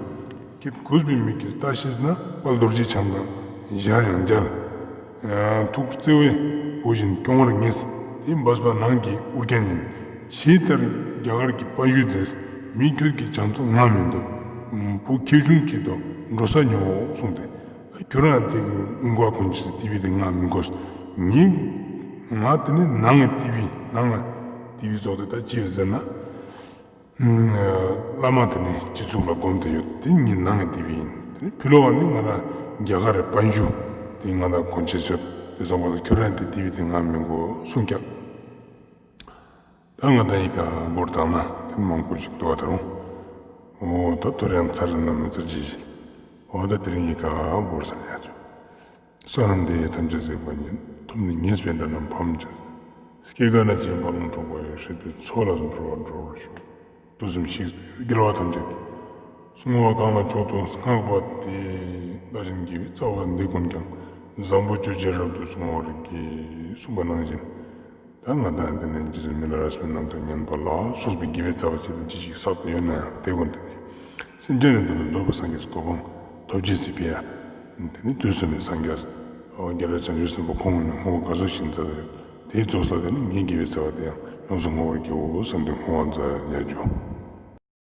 ཁྱེད་གུས་པའི་མིག་གིས་ལྟ་ཤེས་ན། དཔལ་རྡོ་རྗེ་འཆང་དང་ཞལ་ཡང་མཇལ། ཐུགས་བརྩེ་བའི་བུ་བཞིན་སྐྱོང་བར་ངེས། དེ་འབད་པ་ནང་གི་ཨུ་རྒྱན་ཡིན། ཇི་ལྟར་རྒྱ་གར་གྱི་པཎ་ཞུ་མཛད། མི་ཁྱོད་ཀྱིས་བྱང་ཆུབ་ང་མི་འདོད། བུ་ཁྱེའུ་ཆུང་ཁྱེད་དོ་འགྲོ་ས་ཉོ་འོ་གསུངས་ཏེ། ཁྱོད་རང་དེ་གི་མགོ་གོན་ཅི་ཟེར་ཏི་བི་དེ་ང་མི་དགོས། ངས་ང་དེ་ནི་ནང་གི་ཏི་བི་ནང་གི་ཏི་བི་ཚོགས་དེ་ད་ཅི་ཡོད་ཟེར་ན། བླ་མ་དེ་ནི་སྤྱི་གཙུག་ལ་སྒོམ་དེ་ཡོད་དེ་ངའི་ནང་གི་ཏི་བི་ཡིན། དེ་ནི་ཕི་ལོགས་ནི་ང་རང་རྒྱ་གར་རི་པཎ་ཞུ་དེ་ང་རང་གོན་ཅི་ཟེར་དེ་སོང་པ་ཁྱོད་རང་དེ་ཏི་བི་དེ་ང་མི་དགོས་གསུངས་ཀྱང་། ད་ང་ད་ཡི་ག་བོར་བཏང་ན་དེ་མང་པོ་ཞིག་འདུག་བ་ད་རུང་། འོ་ད་ཐོ་རེ་ཡང་ཚར་ན་མི་ཚར་ཅི་ཞིག་འོ་ད་དེ་རིང་ཡི་ག་བོར་ས་ཉར། བསོད་ནམས་འདི་ཡིས་ཐམས་ཅད་གཟིགས་པ་ཉིད། ཐོབ་ནས་ཉེས་པའི་དགྲ་རྣམས་ཕམ་བྱས། སྐྱེ་རྒ་ན་འཆིའི་རྦ་ཀློང་འཁྲུགས་པ་ཡི། སྲིད་པའི་མཚོ་ལས་འགྲོ་བ་སྒྲོལ་བར་ཤོག །དུས་གསུམ་གཤེགས་པའི་རྒྱལ་བ་ཐམས་ཅད་ཀྱིས། གསུང་བ་གང་ལ་མཆོག་ཏུ་བསྔགས་པ་དེས། བདག་གཞན་དགེ་བའི་རྩ་བ་འདི་ཀུན་ཀྱང་། བཟང་པོ་སྤྱོད་ཕྱིར་རབ་ཏུ་བསྔོ་བར་བགྱི། གསུངས་པ་ནང་བཞིན། ད་ང་དང་དེ་ནས་རྗེ་བཙུན་མི་ལ་རས་པའི་རྣམ་ཐར་ཉན་པ་ལ་སོགས་པའི་དགེ་བའི་རྩ་བ་ཅི་དང་ཅི་ཞིག་བསགས་ཏེ་ཡོད་ན་ཡང་དེ་ཀུན་དེ་ནི་སེམས་ཅན་རེ་འདོད་དུ་རྫོགས་པའི་སངས་རྒྱས་གོ་འཕང་ཐོབ་ཅེས་སི་ཕི་ཡ། དེ་ནི་དུས་གསུམ་པའི་སངས་རྒྱས་རྒྱལ་བ་བྱང་ཆུབ་སེམས་དཔའ་ཁོང་ནི་བསྔོ་བ་ག་ཟུག་ཞིག་མཛད་དེ་ཡོད་དེའི་ཚོགས་ལ་དེ་ནི་ངའི་དགེ་བའི་རྩ་བ་དེ་ཡང་ཡོངས་སུ་བསྔོ་བར་བགྱིའོ་བསམ་སྟེ་བསྔོ་བ་མཛད་ཡ་འཇུ།